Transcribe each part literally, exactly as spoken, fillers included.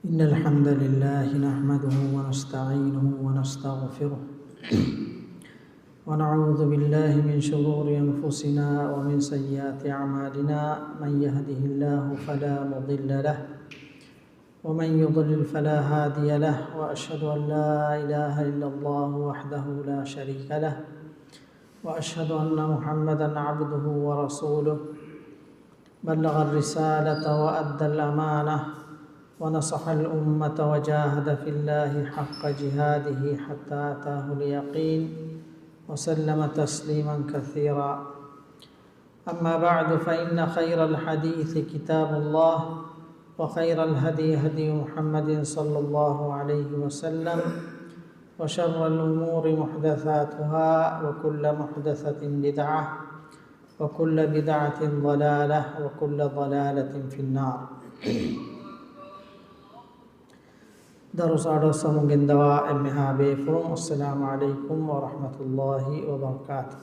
إن الحمد لله نحمده ونستعينه ونستغفره، ونعوذ بالله من شرور أنفسنا ومن سيئات أعمالنا. من يهده الله فلا مضل له، ومن يضلل فلا هادي له، وأشهد أن لا إله إلا الله وحده لا شريك له، وأشهد أن محمدا عبده ورسوله، بلغ الرسالة وأدى الأمانة، ونصح الأمة، وجاهد في الله حق جهاده حتى أتاه اليقين، وسلم تسليما كثيرا. أما بعد، فإن خير الحديث كتاب الله، وخير الهدي هدي محمد صلى الله عليه وسلم، وشر الأمور محدثاتها، وكل محدثة بدعة، وكل بدعة ضلالة، وكل ضلالة في النار. ދަރުސް އަޑުއައްސަމުން ގެންދަވާ އެންމެހާ ބޭފުޅުން، އައްސަލާމު ޢަލައިކުމް ވަރަޙްމަތުﷲ ވަބަރަކާތު.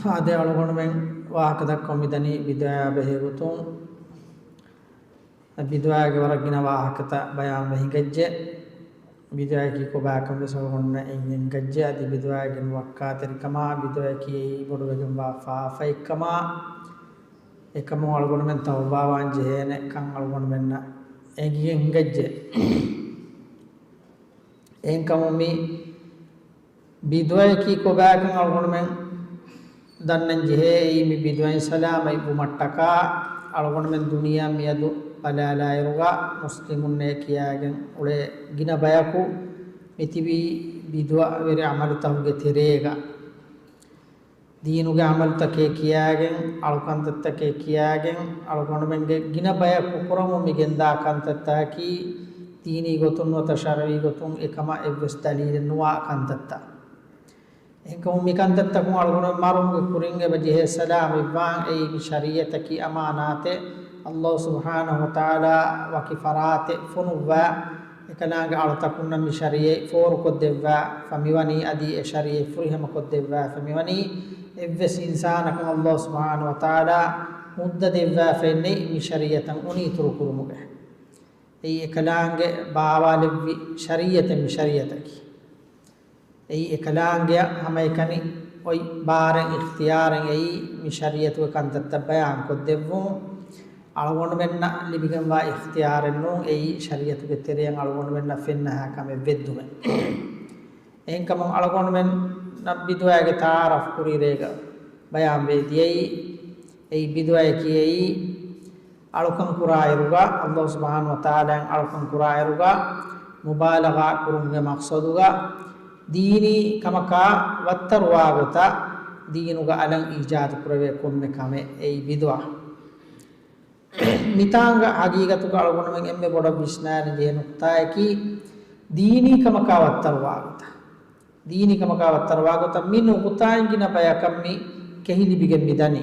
އާދެ، އަޅުގަނޑުމެން ވާހަކަ ދައްކަމުން މިދަނީ ބިދުޢާ ބެހޭ ގޮތުން. އަދި ބިދުޢާގެ ވަރަށް ގިނަ ވާހަކަތައް ބަޔާންވެ ހިނގައްޖެ. ބިދުޢައަކީ ކޮބާކަން ވެސް އަޅުގަނޑުމެންނަށް އެނގިގެން ހިނގައްޖެ. އަދި ބިދުޢާގެ ނުވައްކާތެރިކަމާ، ބިދުޢައަކީ އެއީ ބޮޑުވެގެންވާ ފާފައެއްކަމާ، އެކަމުން އަޅުގަނޑުމެން ތައުބާވާން ޖެހޭނެ ކަން އަޅުގަނޑުމެންނަށް އެނގިގެން ހިނގައްޖެ. އެހެންކަމުން މި ބިދުޢައަކީ ކޮބާކަން އަޅުގަނޑުމެން ދަންނަން ޖެހޭ. އެއީ މި ބިދުޢައިން ސަލާމަތްވުމަށްޓަކާ އަޅުގަނޑުމެން ދުނިޔެއަށް މިއަދު ބަލާލާއިރުގަ މުސްލިމުންނޭ ކިޔާގެން އުޅޭ ގިނަ ބަޔަކު މިތިބީ ބިދުޢަވެރި ޢަމަލުތަކުގެ ތެރޭގަ. ދީނުގެ ޢަމަލުތަކޭ ކިޔާގެން، އަޅުކަންތައްތަކޭ ކިޔާގެން، އަޅުގަނޑުމެންގެ ގިނަ ބަޔަކު ކުރަމުން މި ގެންދާ ކަންތައްތަކަކީ ދީނީ ގޮތުން ނުވަތަ ޝަރުޢީ ގޮތުން އެކަމަށް އެއްވެސް ދަލީލެއް ނުވާ ކަންތައްތައް. އެހެންކަމުން މި ކަންތައްތަކުން އަޅުގަނޑު މަރުމުގެ ކުރިން އެބަ ޖެހޭ ސަލާމަތްވާން. އެއީ މި ޝަރީޢަތަކީ އަމާނާތެއް، ﷲ ސުބްޙާނަހޫ ވަތަޢާލާ ވަކި ފަރާތެއް ފޮނުއްވާ، އެކަލާނގެ އަޅުތަކުންނަށް މި ޝަރީޢަތް ފޯރުކޮށްދެއްވާފަ މިވަނީ، އަދި އެ ޝަރީޢަތް ފުރިހަމަކޮށްދެއްވާފަ މިވަނީ، އެއްވެސް އިންސާނަކަށް ﷲ ސުބްޙާނަހޫ ވަތަޢާލާ މުއްދަ ދެއްވާފައެއް ނެތް މި ޝަރީޢަތަށް އުނިއިތުރު ކުރުމުގެ. އެއީ އެކަލާނގެ ބާވާލެއްވި ޝަރީޢަތެއް މި ޝަރީޢަތަކީ. އެއީ އެކަލާނގެއަށް ހަމައެކަނި އޮތް ބާރެއް އިޚްތިޔާރެއް އެއީ މި ޝަރީޢަތުގެ ކަންތައްތައް ބަޔާންކޮށްދެއްވުން. އަޅުގަނޑުމެންނަށް ލިބިގެންވާ އިޚްތިޔާރެއް ނޫން. އެއީ ޝަރީޢަތުގެ ތެރެއަށް އަޅުގަނޑުމެންނަށް ފެންނަހާ ކަމެއް ވެއްދުމެއް. އެހެންކަމުން އަޅުގަނޑުމެންނަށް ބިދުޢާގެ ތަޢާރަފް ކުރިއިރޭގަ ބަޔާންވެ ދިޔައީ، އެއީ ބިދުޢައަކީ އެއީ އަޅުކަން ކުރާއިރުގަ، ﷲ ސުބްޙާނަހޫ ވަތަޢާލާއިން އަޅުކަން ކުރާއިރުގަ، މުބާލަޣާ ކުރުމުގެ މަޤްޞަދުގަ، ދީނީ ކަމަކާ ވައްތަރުވާ ގޮތަށް ދީނުގަ އަލަށް އީޖާދު ކުރެވޭ ކޮންމެ ކަމެއް އެއީ ބިދުޢަ. މިތާނގަ ހަގީގަތުގަ އަޅުގަނޑުމެން އެންމެ ބޮޑަށް ވިސްނާލަން ޖެހޭ ނުކުތާއަކީ، ދީނީ ކަމަކާ ވައްތަރުވާ ގޮތަށް. ދީނީ ކަމަކާ ވައްތަރުވާ ގޮތަށް މި ނުކުތާއިން ގިނަ ބަޔަކަށް މި ކެހިލިބިގެން މި ދަނީ.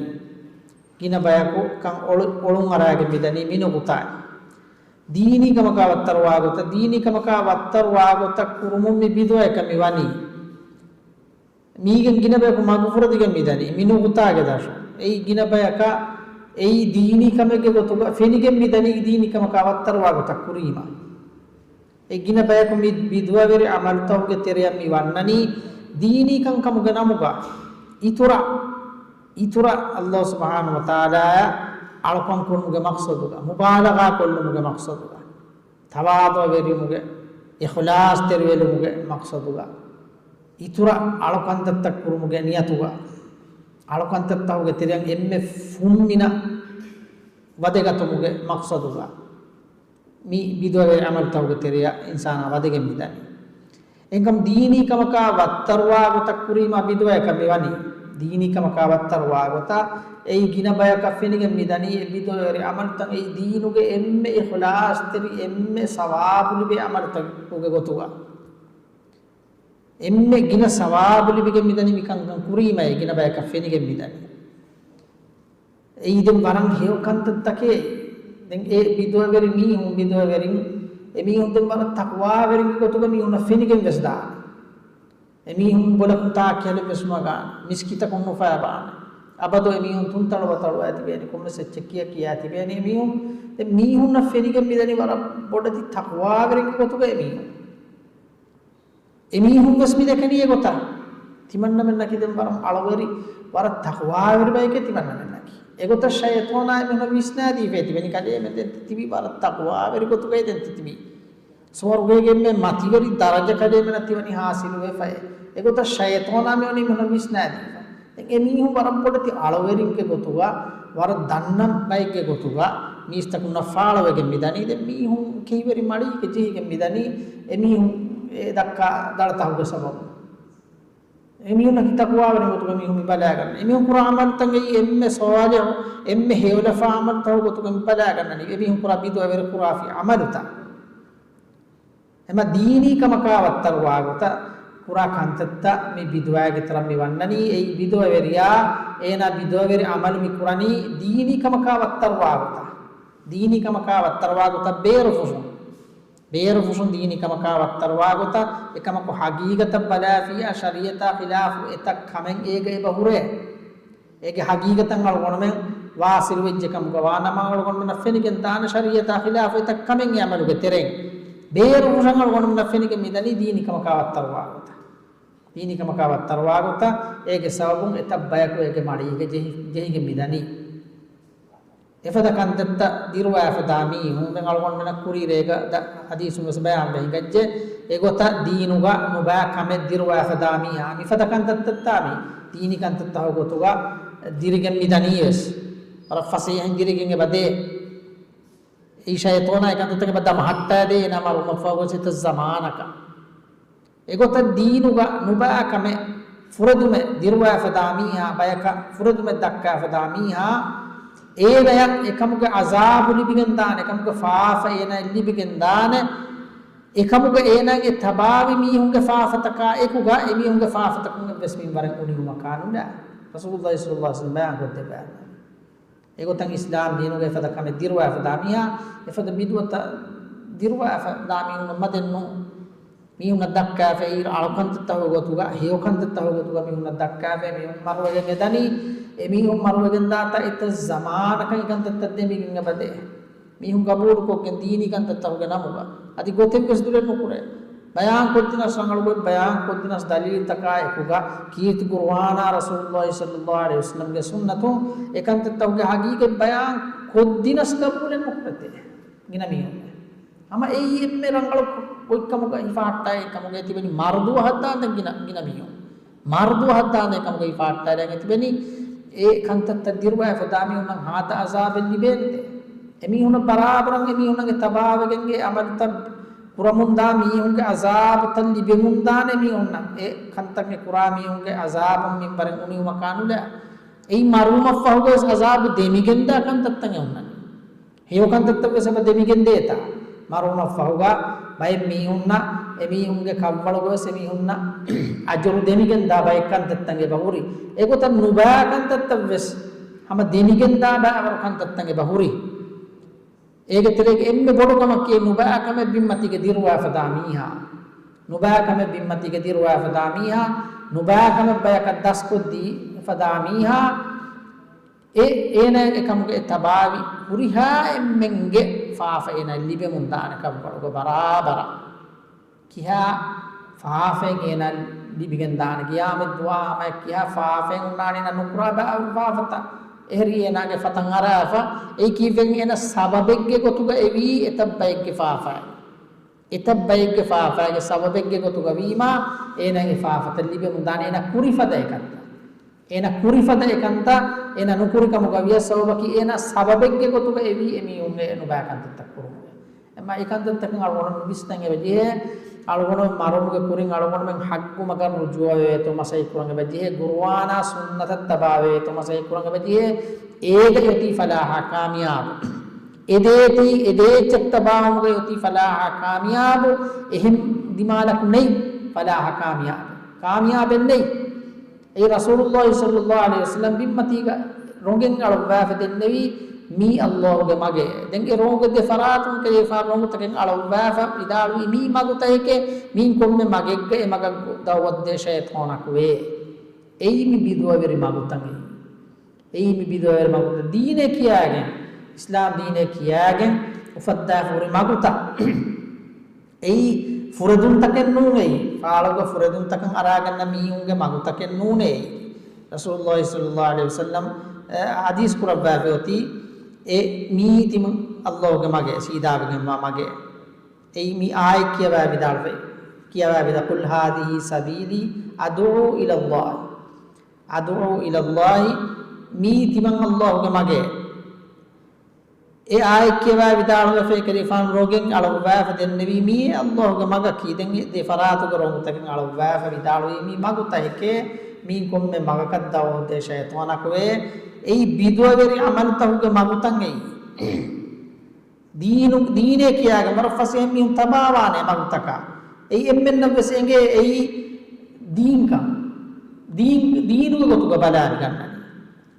ގިނަ ބަޔަކު ކަން އޮޅު-، އޮޅުން އަރާގެން މި ދަނީ މި ނުކުތާއިން. ދީނީ ކަމަކާ ވައްތަރުވާ ގޮތަށް، ދީނީ ކަމަކާ ވައްތަރުވާ ގޮތަށް ކުރުމުން މި ބިދުޢައަކަށް މި ވަނީ. މީގެން ގިނަ ބަޔަކު މަގުފުރެދިގެން މި ދަނީ މި ނުކުތާގެ ދަށުން. އެއީ ގިނަ ބަޔަކަށް އެއީ ދީނީ ކަމެއްގެ ގޮތުގަ ފެނިގެން މި ދަނީ ދީނީ ކަމަކާ ވައްތަރުވާ ގޮތަށް ކުރީމަ. އެ ގިނަ ބަޔަކު މި ބިދުޢަވެރި ޢަމަލުތަކުގެ ތެރެއަށް މި ވަންނަނީ ދީނީ ކަންކަމުގެ ނަމުގަ، އިތުރަށް، އިތުރަށް ﷲ ސުބްޙާނަހޫ ވަތަޢާލާއަށް އަޅުކަން ކުރުމުގެ މަޤްޞަދުގަ، މުބާލަޣާ ކޮށްލުމުގެ މަޤްޞަދުގަ، ތަވާޟުޢުވެރިވުމުގެ، އިޚްލާޞްތެރިވެލުމުގެ މަޤްޞަދުގަ، އިތުރަށް އަޅުކަންތައްތައް ކުރުމުގެ ނިޔަތުގަ، އަޅުކަންތައްތަކުގެ ތެރެއަށް އެންމެ ފުންމިނަށް ވަދެގަތުމުގެ މަޤްޞަދުގަ، މި ބިދުޢަވެރި ޢަމަލުތަކުގެ ތެރެއަށް އިންސާނާ ވަދެގެން މިދަނީ. އެހެންކަމުން ދީނީ ކަމަކާ ވައްތަރުވާ ގޮތަށް ކުރީމާ ބިދުޢައަކަށް މިވަނީ. ދީނީ ކަމަކާ ވައްތަރުވާ ގޮތަށް އެއީ ގިނަ ބަޔަކަށް ފެނިގެން މިދަނީ އެ ބިދުޢަވެރި ޢަމަލުތައް އެއީ ދީނުގެ އެންމެ އިޚްލާޞްތެރި އެންމެ ސަވާބު ލިބޭ ޢަމަލުތަކުގެ ގޮތުގަ. އެންމެ ގިނަ ސަވާބު ލިބިގެން މިދަނީ މިކަންކަން ކުރީމައޭ ގިނަ ބަޔަކަށް ފެނިގެން މިދަނީ. އެއީ ދެން ވަރަށް ހެޔޮ ކަންތައްތަކޭ. ދެން އެ ބިދުޢަވެރި މީހުން، ބިދުޢަވެރިން، އެމީހުން ދެން ވަރަށް ތަޤްވާވެރިންގެ ގޮތުގަ މީހުންނަށް ފެނިގެން ވެސް ދާނެ. އެމީހުން ބޮލަކުން ތާކިހަލެއް ވެސް ނުނަގާނެ، މިސްކިތަކުން ނުފަޔަބާނެ. އަބަދު އެމީހުން ތުންތަޅު ބަތަޅުވާ ތިބޭނެ، ކޮންމެސް އެއްޗެއް ކިޔާ ކިޔާ ތިބޭނެ އެމީހުން. ދެން މީހުންނަށް ފެނިގެން މިދަނީ ވަރަށް ބޮޑެތި ތަޤްވާވެރިންގެ ގޮތުގަ އެމީހުން. އެމީހުން ވެސް މި ދެކެނީ އެގޮތަށް. ތިމަންނަމެންނަކީ ދެން ވަރަށް އަޅުވެރި، ވަރަށް ތަޤްވާވެރި ބައެކޭ ތިމަންނަމެންނަކީ. އެގޮތަށް ޝައިޠާނާ އެމީހުންނަށް ވިސްނާދީފައޭ ތިބެނީ ކަލޭމެން ދެން ތިތިބީ ވަރަށް ތަޤްވާވެރި ގޮތުގައި ދެން ތިތިބީ. ސުވަރުގޭގެ އެންމެ މަތިވެރި ދަރަޖަ ކަލޭމެނަށް ތިވަނީ ޙާޞިލުވެފައޭ. އެގޮތަށް ޝައިޠާނާ މިވަނީ އެމީހުންނަށް ވިސްނާދީފަ. ދެން އެމީހުން ވަރަށް ބޮޑެތި އަޅުވެރިންގެ ގޮތުގަ، ވަރަށް ދަންނަ ބައެއްގެ ގޮތުގަ މީސްތަކުންނަށް ފާޅުވެގެން މިދަނީ. ދެން މީހުން ކެތްވެރި މަޅީގަ ޖެހިގެން މިދަނީ. އެމީހުން އެ ދައްކާ ދަޅަތަކުގެ ސަބަބުން. އެމީހުންނަކީ ތަޤްވާވެރިން ގޮތުގަ މީހުން މި ބަލާގަންނަނީ. އެމީހުން ކުރާ ޢަމަލުތައް އެއީ އެންމެ ޞާލިޙު، އެންމެ ހެޔޮލަފާ ޢަމަލުތަކުގެ ގޮތުގަ މި ބަލާގަންނަނީ. އެމީހުން ކުރާ ބިދުޢަވެރި ޚުރާފީ ޢަމަލުތައް. އެމަ ދީނީ ކަމަކާ ވައްތަރުވާ ގޮތަށް ކުރާ ކަންތައްތައް މި ބިދުޢާގެ ތަރަށް މި ވަންނަނީ. އެއީ ބިދުޢަވެރިޔާ، އޭނާ ބިދުޢަވެރި ޢަމަލު މި ކުރަނީ ދީނީ ކަމަކާ ވައްތަރުވާ ގޮތަށް. ދީނީ ކަމަކާ ވައްތަރުވާ ގޮތަށް ބޭރުފުށުން. ބޭރުފުށުން ދީނީ ކަމަކާ ވައްތަރުވާ ގޮތަށް، އެކަމަކު ޙަޤީޤަތަށް ބަލާފިއްޔާ ޝަރީޢަތާ ޚިލާފު އެތައް ކަމެއް އޭގަ އެބަ ހުރޭ. އޭގެ ޙަޤީޤަތަށް އަޅުގަނޑުމެން ވާޞިލު ވެއްޖެ ކަމުގަ ވާނަމަ، އަޅުގަނޑުމެންނަށް ފެނިގެން ދާނެ ޝަރީޢަތާ ޚިލާފު އެތައް ކަމެއް އެ ޢަމަލުގެ ތެރެއިން. ބޭރުފުށަށް އަޅުގަނޑުމެންނަށް ފެނިގެން މިދަނީ ދީނީ ކަމަކާ ވައްތަރުވާ ގޮތަށް. ދީނީ ކަމަކާ ވައްތަރުވާ ގޮތަށް އޭގެ ސަބަބުން އެތައް ބަޔަކު އޭގެ މަޅީގަ ޖެހި-، ޖެހިގެން މިދަނީ. އެފަދަ ކަންތައްތައް ދިރުވާފަ ދާ މީހުން ދެން އަޅުގަނޑުމެންނަށް ކުރީ ރޭގަ ދަ-، ޙަދީޘުން ވެސް ބަޔާންވެ ހިނގައްޖެ. އެގޮތަށް ދީނުގަ ނުބައި ކަމެއް ދިރުވާފަ ދާ މީހާ މިފަދަ ކަންތައްތައްތާ މީ ދީނީ ކަންތައްތަކުގެ ގޮތުގަ ދިރިގެން މިދަނީ ވެސް. ވަރަށް ފަސޭހައިން ދިރިގެން އެބަ ދޭ. އެއީ ޝައިޠާނާ އެ ކަންތައްތަކަށް އެބަ ދަމަހައްޓާދޭ އޭނާ މަރުވުމަށްފަހު ގޮސް އެތައް ޒަމާނަކަށް. އެގޮތަށް ދީނުގަ ނުބައި ކަމެއް ފުރެދުމެއް ދިރުވާފަ ދާ މީހާ، ބަޔަކަށް ފުރެދުމެއް ދައްކާފަ ދާ މީހާ، އޭނަޔަށް އެކަމުގެ ޢަޒާބު ލިބިގެން ދާނެ، އެކަމުގެ ފާފަ އޭނަޔަށް ލިބިގެން ދާނެ، އެކަމުގަ އޭނާގެ ތަބާވި މީހުންގެ ފާފަތަކާ އެކުގަ އެމީހުންގެ ފާފަތަކުން އެއްވެސް މިންވަރެއް އުނިވުމަކާ ނުލާ. ރަސޫލުﷲ ޞައްލަﷲ ޢަލައިހި ވަސައްލަމަ ބަޔާންކޮށްދެއްވާ. އެގޮތަށް އިސްލާމް ދީނުގަ އެފަދަ ކަމެއް ދިރުވާފަ ދާ މީހާ، އެފަދަ ބިދުޢަތައް ދިރުވާފަ ދާ މީހުން މަދެއް ނޫން. މީހުންނަށް ދައްކާފައި އަޅުކަންތައްތަކުގެ ގޮތުގަ، ހެޔޮ ކަންތައްތަކުގެ ގޮތުގަ މީހުންނަށް ދައްކާފައި މީހުން މަރުވެގެން އެދަނީ. އެމީހުން މަރުވެގެން ދާތާ އެތައް ޒަމާނަކަށް އެކަންތައްތައް ދެމިގެން އެބަދޭ. މީހުން ގަބޫލުކޮށްގެން ދީނީ ކަންތައްތަކުގެ ނަމުގަ އަދި ގޮތެއްވެސް ދުރެއް ނުކުރޭ. ބަޔާންކޮށްދިނަސް ރަނގަޅުގޮތް ބަޔާންކޮށްދިނަސް ދަލީލްތަކާ އެކުގަ ކީރިތި ޤުރުއާނާ ރަސޫލުﷲ ޞައްލަﷲ ޢަލައިހި ވަސައްލަމްގެ ސުންނަތުން އެކަންތައްތަކުގެ ޙަޤީޤަތް ބަޔާން ކޮށްދިނަސް ގަބޫލެއް ނުކުރެތޭ. ގިނަ މީހުން ހަމަ އެއީ އެންމެ ރަނގަޅު ގޮތްކަމުގަ ހިފަހައްޓާ އެކަމުގައި ތިބެނީ މަރުދު ހައްދާންދެން ގިނަ، ގިނަ މީހުން. މަރުދު ހައްދާންދެން އެކަމުގައި ހިފަހައްޓާލަން އެ ތިބެނީ އެ ކަންތައްތައް ދިރުވާފަ ދާ މީހުންނަށް ހާދަ އަޒާބެއް ލިބޭނެތޭ. އެމީހުންނަށް ބަރާބަރަށް އެމީހުންނަށް އެ ތަބާވެގެންގެ އަމަލުތައް ކުރަމުންދާ މީހުންގެ އަޒާބުތައް ލިބެމުންދާނެ މީހުންނަށް. އެ ކަންތައް މި ކުރާ މީހުންގެ އަޒާބުން މިންވަރެއް އުނިވުމަކާ ނުލާ. އެއީ މަރުވުމަށްފަހުގަވެސް އަޒާބު ދެމިގެންދާ ކަންތައްތައް އެ ހުންނަނީ. ހެޔޮ ކަންތައްތައްވެސް އެބަ ދެމިގެންދޭތާ. މަރުވުމަށްފަހުގަ ބައެއް މީހުންނަށް، އެމީހުންގެ ކަށްވަޅުގަވެސް އެމީހުންނަށް އަޖުރު ދެމިގެންދާ ބައެއް ކަންތައްތައް އެބަ ހުރި. އެގޮތަށް ނުބައި ކަންތައްތައްވެސް ހަމަ ދެމިގެންދާ ބައިވަރު ކަންތައްތައް އެބަ ހުރި. އޭގެ ތެރޭގެ އެންމެ ބޮޑު ކަމަކީ ނުބައި ކަމެއް ބިންމަތީގަ ދިރުވާފަ ދާ މީހާ. ނުބައި ކަމެއް ބިންމަތީގަ ދިރުވާފަ ދާ މީހާ، ނުބައި ކަމެއް ބަޔަކަށް ދަސްކޮށްދީފަ ދާ މީހާ، އެ އޭނާ އެކަމުގެ އެ ތަބާވި ހުރިހާ އެންމެންގެ ފާފަ އޭނާ ލިބެމުން ދާނެ ކަށްވަޅުގަ ބަރާބަރަށް. ކިހާ ފާފައެއް އޭނާ ލިބިގެން ދާނެ؟ ގިޔާމަތް ދުވާ ހަމަޔަށް ކިހާ ފާފައެއް ހުންނާނެ އޭނާ ނުކުރާ ބައިވަރު ފާފަތައް؟ އެހެރީ އޭނާގެ ފަތަން އަރާފަ. އެއީ ކީއްވެގެން އޭނާ ސަބަބެއްގެ ގޮތުގަ އެވީ އެތައް ބައެއްގެ ފާފައެއް. އެތައް ބައެއްގެ ފާފައިގެ ސަބަބެއްގެ ގޮތުގަ ވީމާ، އޭނާ އެ ފާފަތައް ލިބެމުން ދާނެ. އޭނާ ކުރި ފަދަ އެކަންތައް، އޭނާ ކުރި ފަދަ އެކަންތައް އޭނާ ނުކުރި ކަމުގަ ވިޔަސް ސަބަބަކީ އޭނާ ސަބަބެއްގެ ގޮތުގަ އެވީ އެމީހުންގެ ނުބައި ކަންތައްތައް ކުރުމުގެ. އެމަ އެކަންތައްތަކުން އަޅުގަނޑު ވިސްނަން އެބަ ޖެހޭ. އަޅުގަނޑު މަރުމުގެ ކުރިން އަޅުގަނޑުމެން ޙައްޤު މަގަށް ރުޖޫޢަވެވޭތޯ މަސައްކަތް ކުރަން އެބަ ޖެހޭ. ޤުރުއާނާ ސުންނަތަށް ތަބާވެވޭތޯ މަސައްކަތް ކުރަން އެބަ ޖެހޭ. އޭގަ އޮތީ ފަލާޙާ ކާމިޔާބު. އެދޭތީ، އެދޭ އެއްޗެއް ތަބާވުމުގައި އޮތީ ފަލާޙާ ކާމިޔާބު، އެހެން ދިމާލަކު ނެތް ފަލާޙާ ކާމިޔާބެއް. ކާމިޔާބެއް ނެތް. އެއީ ރަސޫލުﷲ ޞައްލަﷲ ޢަލައިހި ވަސައްލަމަ ބިންމަތީގަ ރޮނގެން އަޅުއްވާފަ ދެންނެވީ މީ ﷲ ގެ މަގޭ. ދެން އެ ރޮނގުގެ ދެ ފަރާތުން ކެލޭފާ ރޮނގުތަކެއް އަޅުއްވާފަ ވިދާޅުވީ މީ މަގުތަކެކޭ، މީން ކޮންމެ މަގެއްގަ އެ މަގަށް ދަޢުވަތު ދޭ ޝައިޠާނަކު ވޭ. އެއީ މި ބިދުޢަވެރި މަގުތައް އެއީ. އެއީ މި ބިދުޢަވެރި މަގުތައް. ދީނޭ ކިޔާގެން، އިސްލާމް ދީނޭ ކިޔާގެން އުފައްދާފަ ހުރި މަގުތައް. އެއީ ފުރެދުންތަކެއް ނޫނޭ. ފާޅުގަ ފުރެދުންތަކަށް އަރާގަންނަ މީހުންގެ މަގުތަކެއް ނޫނޭ. ރަސޫލުﷲ ޞައްލަﷲ ޢަލައިހި ވަސައްލަމް، އެ، ޙަދީޘް ކުރައްވާފަ އޮތީ، އެ މީ ތިމަން ﷲގެ މަގެ، ސީދާވެގެންވާ މަގެ. އެއީ މި އާޔަތް ކިޔަވާ ވިދާޅުވެ، ކިޔަވާ ވިދާ، "قل هذه سبيلي أدعو إلى الله." "أدعو إلى الله." މީ ތިމަން ﷲގެ މަގެ. އެ އާޔަތް ކިޔަވާ ވިދާޅުވެފަ ކަލޭގެފާނު ރޮގެން އަޅުއްވާފަ ދެންނެވީ މީ ﷲގެ މަގަކީ. ދެން އެ ދެ ފަރާތުގެ ރޮނގުތަކެއް އަޅުއްވާފަ ވިދާޅުވީ މީ މަގުތަކެކޭ، މީ ކޮންމެ މަގަކަށް ދައުވަތުދޭ ޝައިޠާނަކުވޭ. އެއީ ބިދުޢަވެރި ޢަމަލުތަކުގެ މަގުތައް އެއީ. ދީނު، ދީނޭ ކިޔާގެން ވަރަށް ފަސޭހައިން މީހުން ތަބާވާނެ މަގުތަކާ. އެއީ އެންމެންނަށްވެސް އެނގޭ އެއީ ދީންކަން. ދީން، ދީނުގެ ގޮތުގަ ބަލާލިގަންނަނީ.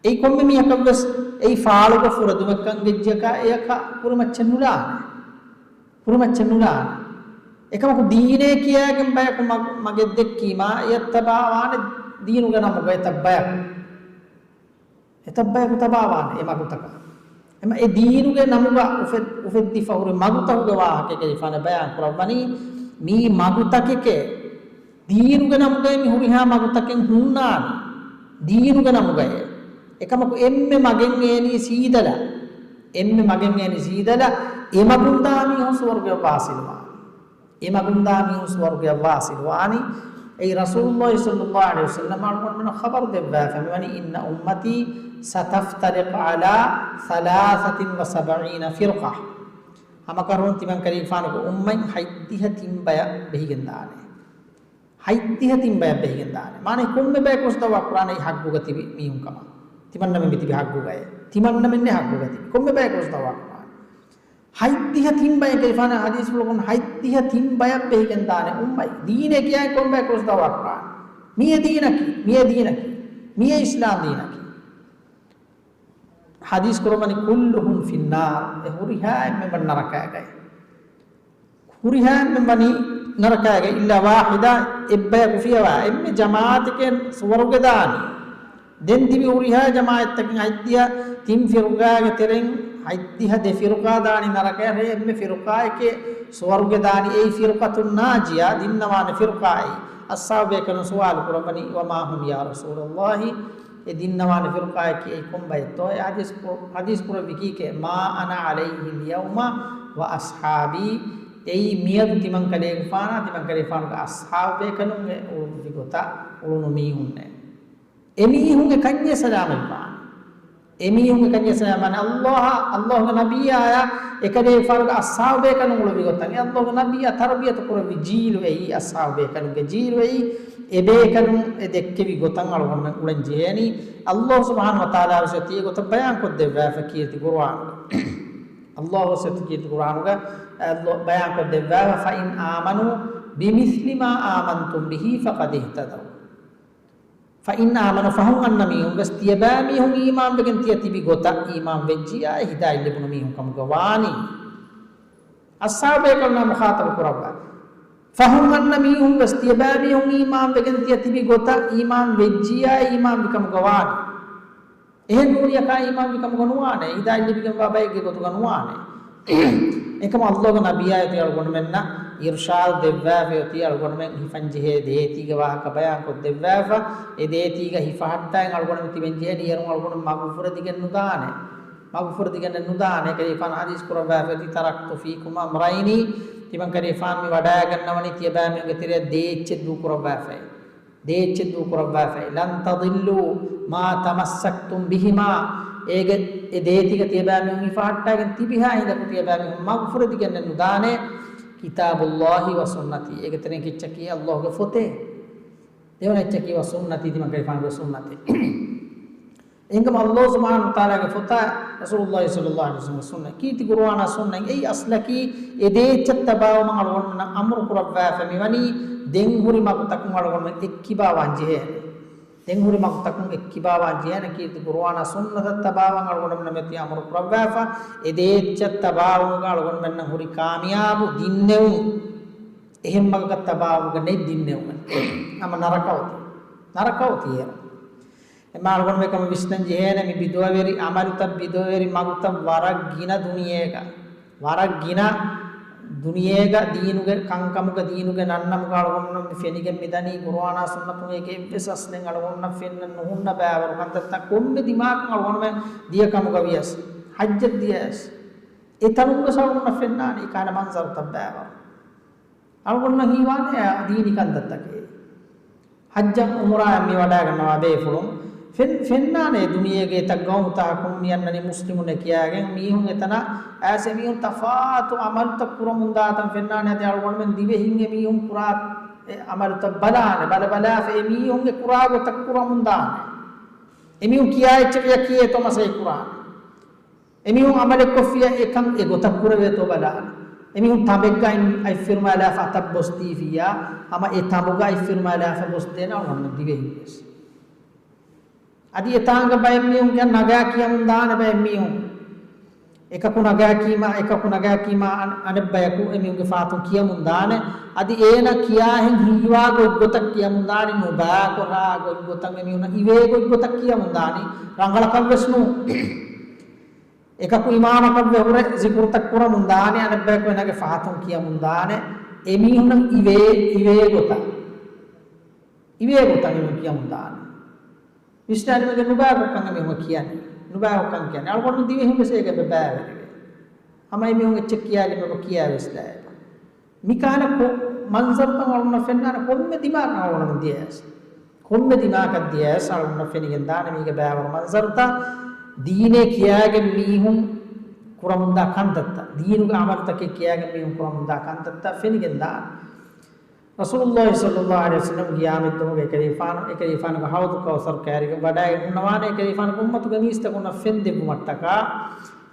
އެއީ ކޮންމެ މީހަކަށްވެސް އެއީ ފާޅުގަ ފުރެދުމެއްކަން ގެއްޖެކާ އެޔަކަށް ކުރިމައްޗަށް ނުލާނެ. ކުރިމައްޗަށް ނުލާނެ. އެކަމަކު ދީނޭ ކިޔާގެން ބަޔަކު މަ-، މަގެއް ދެއްކީމާ އެޔަށް ތަބާވާނެ ދީނުގެ ނަމުގަ އެތައް ބަޔަކު. އެތައް ބަޔަކު ތަބާވާނެ އެ މަގުތަކަށް. އެމަ އެ ދީނުގެ ނަމުގަ އުފެ-، އުފެއްދިފަ ހުރި މަގުތަކުގެ ވާހަކަ ކަލޭގެފާނު ބަޔާން ކުރައްވަނީ، މީ މަގުތަކެކޭ. ދީނުގެ ނަމުގައި މި ހުރިހާ މަގުތަކެއް ހުންނާނީ. ދީނުގެ ނަމުގައޭ. އެކަމަކު އެންމެ މަގެއް އޭނީ ސީދަލަ. އެންމެ މަގެއް އޭނީ ސީދަލަ. އެ މަގުން ދާ މީހުން ސުވަރުގެ ވާސިލުވާނީ. އެ މަގުން ދާ މީހުން ސުވަރުގެއަށް ވާސިލުވާނީ. އެއީ ރަސޫލުﷲ ޞައްލަﷲ ޢަލައިހި ވަސައްލަމް އަޅުގަނޑުމެންނަށް ޚަބަރު ދެއްވާފަ މިވަނީ، "إن أمتي ستفترق على ثلاثة وسبعين فرقة." ހަމަކަށަވަރުން ތިމަން ކަލޭގެފާނުގެ އުއްމަތް ހަތްދިހަ ތިން ބަޔަށް ބެހިގެން ދާނެ. ހަތްދިހަ ތިން ބަޔަށް ބެހިގެން ދާނެ. މާނައީ ކޮންމެ ބަޔަކު ވެސް ދައުވާ ކުރާނެ އެއީ ޙައްޤުގަ ތިބި މީހުން ކަމަށް. ތިމަންނަމެން މި ތިބި ޙައްޤުގައޭ. ތިމަންނަމެންނޭ ޙައްޤުގަ ތިބި. ކޮންމެ ބަޔަކު ވެސް ދައުވާ ކުރާނެ. ހަތްދިހަ ތިން ބަޔަކަށް ފާނަ ޙަދީޘްފުޅަކުން ހަތްދިހަ ތިން ބަޔަށް ބެހިގެން ދާނެ އުއްމަތް. ދީނޭ ކިޔާ ކޮން ބަޔަކު ވެސް ދައުވާ ކުރާނެ. މިއޭ ދީނަކީ، މިއޭ ދީނަކީ، މިއޭ އިސްލާމް ދީނަކީ. ޙަދީޘް ކުރައްވަނީ، "كلهم في النار." އެ ހުރިހާ އެންމެން ނަރަކައިގައި. ހުރިހާ އެންމެން ވަނީ ނަރަކައިގައި، "إلا واحدة." އެއްބަޔަކު ފިޔަވާ، އެންމެ ޖަމާޢަތެކޭ ސުވަރުގެ ދާނީ. ދެން ތިބި ހުރިހާ ޖަމާޢަތްތަކެއް ހަތްދިހަ ތިން ފިރުޤާގެ ތެރެއިން ހަތްދިހަ ދެ ފިރުޤާ ދާނީ ނަރަކަޔަށް، އެންމެ ފިރުޤާއެކޭ ސުވަރުގެ ދާނީ. އެއީ ފިރުޤަތުން ނާޖިޔާ، ދިންނަވާނެ ފިރުޤާއެއް. އަޞްޙާބު ބޭކަލުން ސުވާލު ކުރައްވަނީ، "وما هم يا رسول الله؟" އެ ދިންނަވާނެ ފިރުޤާއަކީ އެއީ ކޮން ބައެއްތޯ؟ އެ ޙަދީޘް ކުރ-، ޙަދީޘް ކުރެއްވި ކީކޭ؟ "ما أنا عليه اليوم وأصحابي." އެއީ މިއަދު ތިމަން ކަލޭގެފާނާ، ތިމަން ކަލޭގެފާނުގެ އަޞްޙާބު ބޭކަލުން އެ އުޅުއްވި ގޮތަށް އުޅުނު މީހުންނޭ. އެމީހުންގެ ކަންޏޭ ސަލާމަތްވާނެ. އެމީހުންގެ ކަންޏޭ ސަލާމަތްވާނެ. ﷲ، ﷲގެ ނަބިއްޔާއާ އެކަލޭގެފާނުގެ އަޞްޙާބު ބޭކަލުން އުޅުއްވި ގޮތަށް. އެ ﷲގެ ނަބިއްޔާ ތަރުބިޔަތު ކުރެއްވި ޖީލު އެއީ، އަޞްޙާބު ބޭކަލުންގެ ޖީލު އެއީ. އެބޭކަލުން އެ ދެއްކެވި ގޮތަށް އަޅުގަނޑުމެން އުޅެން ޖެހޭނީ. ﷲ ސުބްޙާނަހޫ ވަތަޢާލާ ވެސް އޮތީ އެގޮތަށް ބަޔާންކޮށްދެއްވާފަ ކީރިތި ޤުރުއާނުގަ. ﷲ ވެސް އޮތީ ކީރިތި ޤުރުއާނުގަ، ﷲ ބަޔާންކޮށްދެއްވާފަ، "فإن آمنوا بمثل ما آمنتم به فقد اهتدوا." فإن آمنوا، ފަހުން އަންނަ މީހުން ވެސް، ތިޔަބައިމީހުން އީމާންވެގެން ތިޔަ ތިބި ގޮތަށް އީމާން ވެއްޖިޔާ، އެ ހިދާޔަތް ލިބުނު މީހުން ކަމުގަ ވާނީ. އަޞްޙާބު ބޭކަލުންނާ މުޚާޠަބު ކުރައްވާ. ފަހުން އަންނަ މީހުން ވެސް، ތިޔަބައިމީހުން އީމާންވެގެން ތިޔަ ތިބި ގޮތަށް އީމާން ވެއްޖިޔާ، އީމާންވި ކަމުގަ ވާނީ. އެހެން ނޫނިޔަކާ އީމާންވި ކަމުގަ ނުވާނެ، ހިދާޔަތް ލިބިގެންވާ ބައެއްގެ ގޮތުގަ ނުވާނެ. އެކަމަ ﷲގެ ނަބިއްޔާ އޮތީ އަޅުގަނޑުމެންނަށް އިރުޝާދު ދެއްވާފަ އޮތީ އަޅުގަނޑުމެން ހިފަންޖެހޭ ދޭތީގެ ވާހަކަ ބަޔާންކޮށްދެއްވާފަ، އެ ދޭތީގަ ހިފަހައްޓާއިން އަޅުގަނޑުމެން ތިބެންޖެހޭނީ އޭރުން އަޅުގަނޑު މަގުފުރެދިގެން ނުދާނެ. މަގުފުރެދިގެން ނުދާނެ. ކަލޭގެފާނު ޙަދީޘް ކުރައްވާފަ އޮތީ، "تركت فيكم أمرين." ތިމަން ކަލޭގެފާނު މި ވަޑައިގަންނަވަނީ ތިޔަބައިމީހުންގެ ތެރެއަށް ދޭއްޗެއް ދޫކުރައްވާފައި. ދޭއްޗެއް ދޫކުރައްވާފައި. "لن تضلوا ما تمسكتم بهما." އޭގެ އެ ދޭތީގަ ތިޔަބައިމީހުން ހިފަހައްޓާގެން ތިބިހާ ހިނދަކު ތިޔަބައިމީހުން މަގުފުރެދިގެން ނުދާނެ. "كتاب الله وسنتي." އޭގެ ތެރެއިން އެއްޗަކީ ﷲގެ ފޮތޭ. ދެވަނަ އެއްޗަކީ ވަ ސުންނަތީ، ތިމަން ކަލޭގެފާނުގެ ސުންނަތޭ. އެހެންކަމުން ﷲ ސުބްޙާނަހޫ ވަތަޢާލާގެ ފޮތާ ރަސޫލުﷲ ޞައްލަﷲ ޢަލައިހި ވަސައްލަމްގެ ސުންނަތް، ކީރިތި ޤުރުއާނާ ސުންނަތް، އެއީ އަޞްލަކީ އެ ދޭއްޗަށް ތަބާވުމަށް އަޅުގަނޑުމެންނަށް އަމުރު ކުރައްވާފަ މިވަނީ. ދެން ހުރި މަގުތަކުން އަޅުގަނޑުމެން އެއްކިބާވާން ޖެހޭނެ. ދެން ހުރި މަގުތަކުން އެއްކިބާވާން ޖެހޭނެ، ކީރިތި ޤުރުއާނާ ސުންނަތަށް ތަބާވާން އަޅުގަނޑުމެންނަށް މިއޮތީ އަމުރު ކުރައްވާފަ. އެ ދޭއްޗަށް ތަބާވުމުގަ އަޅުގަނޑުމެންނަށް ހުރި ކާމިޔާބު ދިންނެވުން. އެހެން މަގަކަށް ތަބާވުމުގަ ނެތް ދިންނެވުމެއް. ހަމަ ނަރަކަ އޮތީ. ނަރަކަ އޮތީ އޭރު. އެމާ އަޅުގަނޑުމެން ކަމަށް ވިސްނަން ޖެހޭނެ، މި ބިދުޢަވެރި ޢަމަލުތައް، ބިދުޢަވެރި މަގުތައް ވަރަށް ގިނަ ދުނިޔޭގަ، ވަރަށް ގިނަ ދީނުގެ ކަންކަމުގަ، ދީނުގެ ނަންނަމުގަ އަޅުގަނޑުމެން މި ފެނިގެން މިދަނީ ޤުރުއާނާ ސުންނަތުން އޭގެ އެއްވެސް އަސްލެއް އަޅުގަނޑުމެންނަށް ފެންނަން ނުހުންނަ ބައިވަރު ކަންތައްތައް ކޮންމެ ދިމާކަށް އަޅުގަނޑުމެން ދިޔަ ކަމުގަ ވިޔަސް، ޙައްޖަށް ދިޔަޔަސް، އެތަނުންވެސް އަޅުގަނޑަށް ފެންނާނެ އެކާނެ މަންޒަރުތައް ބައިވަރު. އަޅުގަނޑަށް ހީވާނެ ދީނީ ކަންތައްތަކެއް. ޙައްޖަށް ޢުމުރާއަށް މި ވަޑައިގަންނަވާ ބޭފުޅުން ފެން-، ފެންނާނެ ދުނިޔޭގެ އެތައް ގައުމުތަކަކުން މި އަންނަނީ މުސްލިމުންނޭ ކިޔާގެން. މީހުން އެތަނަށް އައިސް އެމީހުން ތަފާތު ޢަމަލުތައް ކުރަމުންދާތަން ފެންނާނެ. އަދި އަޅުގަނޑުމެން ދިވެހިން އެމީހުން ކުރާ އެ ޢަމަލުތައް ބަލާނެ. ބަލަ ބަލާފަ އެމީހުން އެ ކުރާ ގޮތަށް ކުރަމުންދާނެ. އެމީހުން ކިޔާ އެއްޗެއް ކިޔޭތޯ މަސައްކަތް ކުރާނެ. އެމީހުން ޢަމަލެއްކޮށްފިއްޔާ އެކަން އެގޮތަށް ކުރެވޭތޯ ބަލާނެ. އެމީހުން ތަނބެއްގަ އަތް ފިރުމާލާފަ އަތަށް ބޮސްދީފިއްޔާ، ހަމަ އެ ތަނބުގަ އަތް ފިރުމާލާފަ ބޮސްދޭނެ އަޅުގަނޑު ދިވެހިންވެސް. އަދި އެތާނގަ ބައެއް މީހުން ނަގާ ކިޔަމުން ދާނެ ބައެއް މީހުން. އެކަކު ނަގާކީމާ، އެކަކު ނަގާކީމާ އަން-، އަނެއްބަޔަކު އެމީހުންގެ ފާތުން ކިޔަމުން ދާނެ. އަދި އޭނަ ކިޔާހެން ހީވާ ގޮތްގޮތަށް ކިޔަމުން ދާނީ، ނުބާކޮށް ހާ ގޮތްގޮތަށް އެމީހުންނަށް އިވޭ ގޮތްގޮތަށް ކިޔަމުން ދާނީ. ރަނގަޅަކަށްވެސް ނޫން. އެކަކު އިމާމަކަށްވެ ހުރެ ޒިކުރުތައް ކުރަމުން ދާނެ، އަނެއްބަޔަކު އޭނާގެ ފަހަތުން ކިޔަމުން ދާނެ. އެމީހުންނަށް އިވޭ، އިވޭ ގޮތަށް. އިވޭ ގޮތަށް އެމީހުން ކިޔަމުން ދާނެ. ވިސްނާލީމަ ނުބާކޮށްކަން އެމީހުން ކިޔަނީ. ނުބާކޮށްކަން ކިޔަނީ. އަޅުގަނޑު ދިވެހިން ވެސް އޭގެ ބައިވެރިވޭ. ހަމަ އެމީހުން އެއްޗެއް ކިޔާލީމަ ކިޔާވެސް ލާއިބަ. މިކާނަ ކޮ-، މަންޒަރުތައް އަޅުގަނޑަށް ފެންނާނެ ކޮންމެ ދިމާކަށް އަޅުގަނޑު ދިޔަޔަސް. ކޮންމެ ދިމާކަށް ދިޔަޔަސް އަޅުގަނޑަށް ފެނިގެން ދާނެ މީގެ ބައިވަރު މަންޒަރުތައް. ދީނޭ ކިޔާގެން މީހުން ކުރަމުންދާ ކަންތައްތައް. ދީނުގެ ޢަމަލުތަކެއް ކިޔާގެން މީހުން ކުރަމުންދާ ކަންތައްތައް ފެނިގެން ދާނެ. ރަސޫލުﷲ ޞައްލަﷲ ޢަލައިހި ވަސައްލަމް ޤިޔާމަތްދުވަހުގެ އެކަލޭގެފާނު، އެކަލޭގެފާނުގެ ޙައުޟު ކައުސަރު ކައިރީގަ ވަޑައިގަންނަވާނެ. އެކަލޭގެފާނުގެ އުއްމަތުގެ މީސްތަކުންނަށް ފެން ދެއްވުމަށްޓަކާ،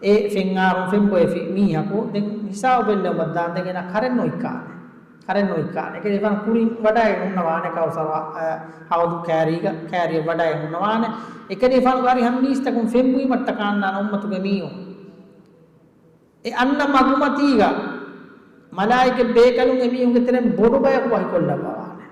އެ ފެން އާރުން ފެން ބޮއެފި މީހަކު ދެން ހިސާބު ބެއްލެވުމަށް ދާން ދެން އޭނާ ކަރެން ނުއިއްކާނެ. ކަރެން ނުއިއްކާނެ. އެކަލޭގެފާނު ކުރިން ވަޑައިގަންނަވާނެ ކައުސަރު، އަ، ޙައުޟު ކައިރީގަ، ކައިރިއަށް ވަޑައިގަންނަވާނެ. އެކަލޭގެފާނުގެ އަރިހަށް މީސްތަކުން ފެން ބުއިމަށްޓަކާ އަންނާނެ އުއްމަތުގެ މީހުން. އެ އަންނަ މަގުމަތީގަ މަލާއިކަ ބޭކަލުން އެމީހުންގެ ތެރެއިން ބޮޑު ބަޔަކު ވަކިކޮށްލައްވަވާނެ.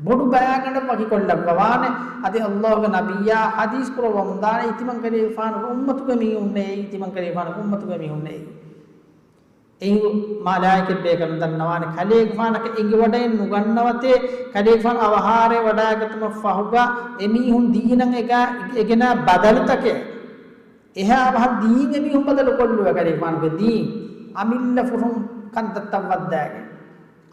ބޮޑު ބަޔާގަނޑަށް ވަކިކޮށްލައްވަވާނެ. އަދި ﷲގެ ނަބިއްޔާ ޙަދީޘް ކުރައްވަމުންދާނެ، ތިމަންކަލޭގެފާނުގެ އުއްމަތުގެ މީހުންނޭ، ތިމަންކަލޭގެފާނުގެ އުއްމަތުގެ މީހުންނޭ. އެއީ މަލާއިކަ ބޭކަލުން ދަންނަވާނެ ކަލޭގެފާނަކަށް އެނގިވަޑައެއް ނުގަންނަވަތޭ، ކަލޭގެފާނު އަވަހާރައެއް ވަޑައިގަތުމަށް ފަހުގަ އެމީހުން ދީނަށް އެގާ-، އެގެނާ ބަދަލުތަކެއް އެހާ އަވަހަށް ދީން އެމީހުން ބަދަލު ކޮށްލުވޭ ކަލޭގެފާނުގެ ދީން. އަމިއްލަ ފުށުން ކަންތައްތައް ވައްދާގެން.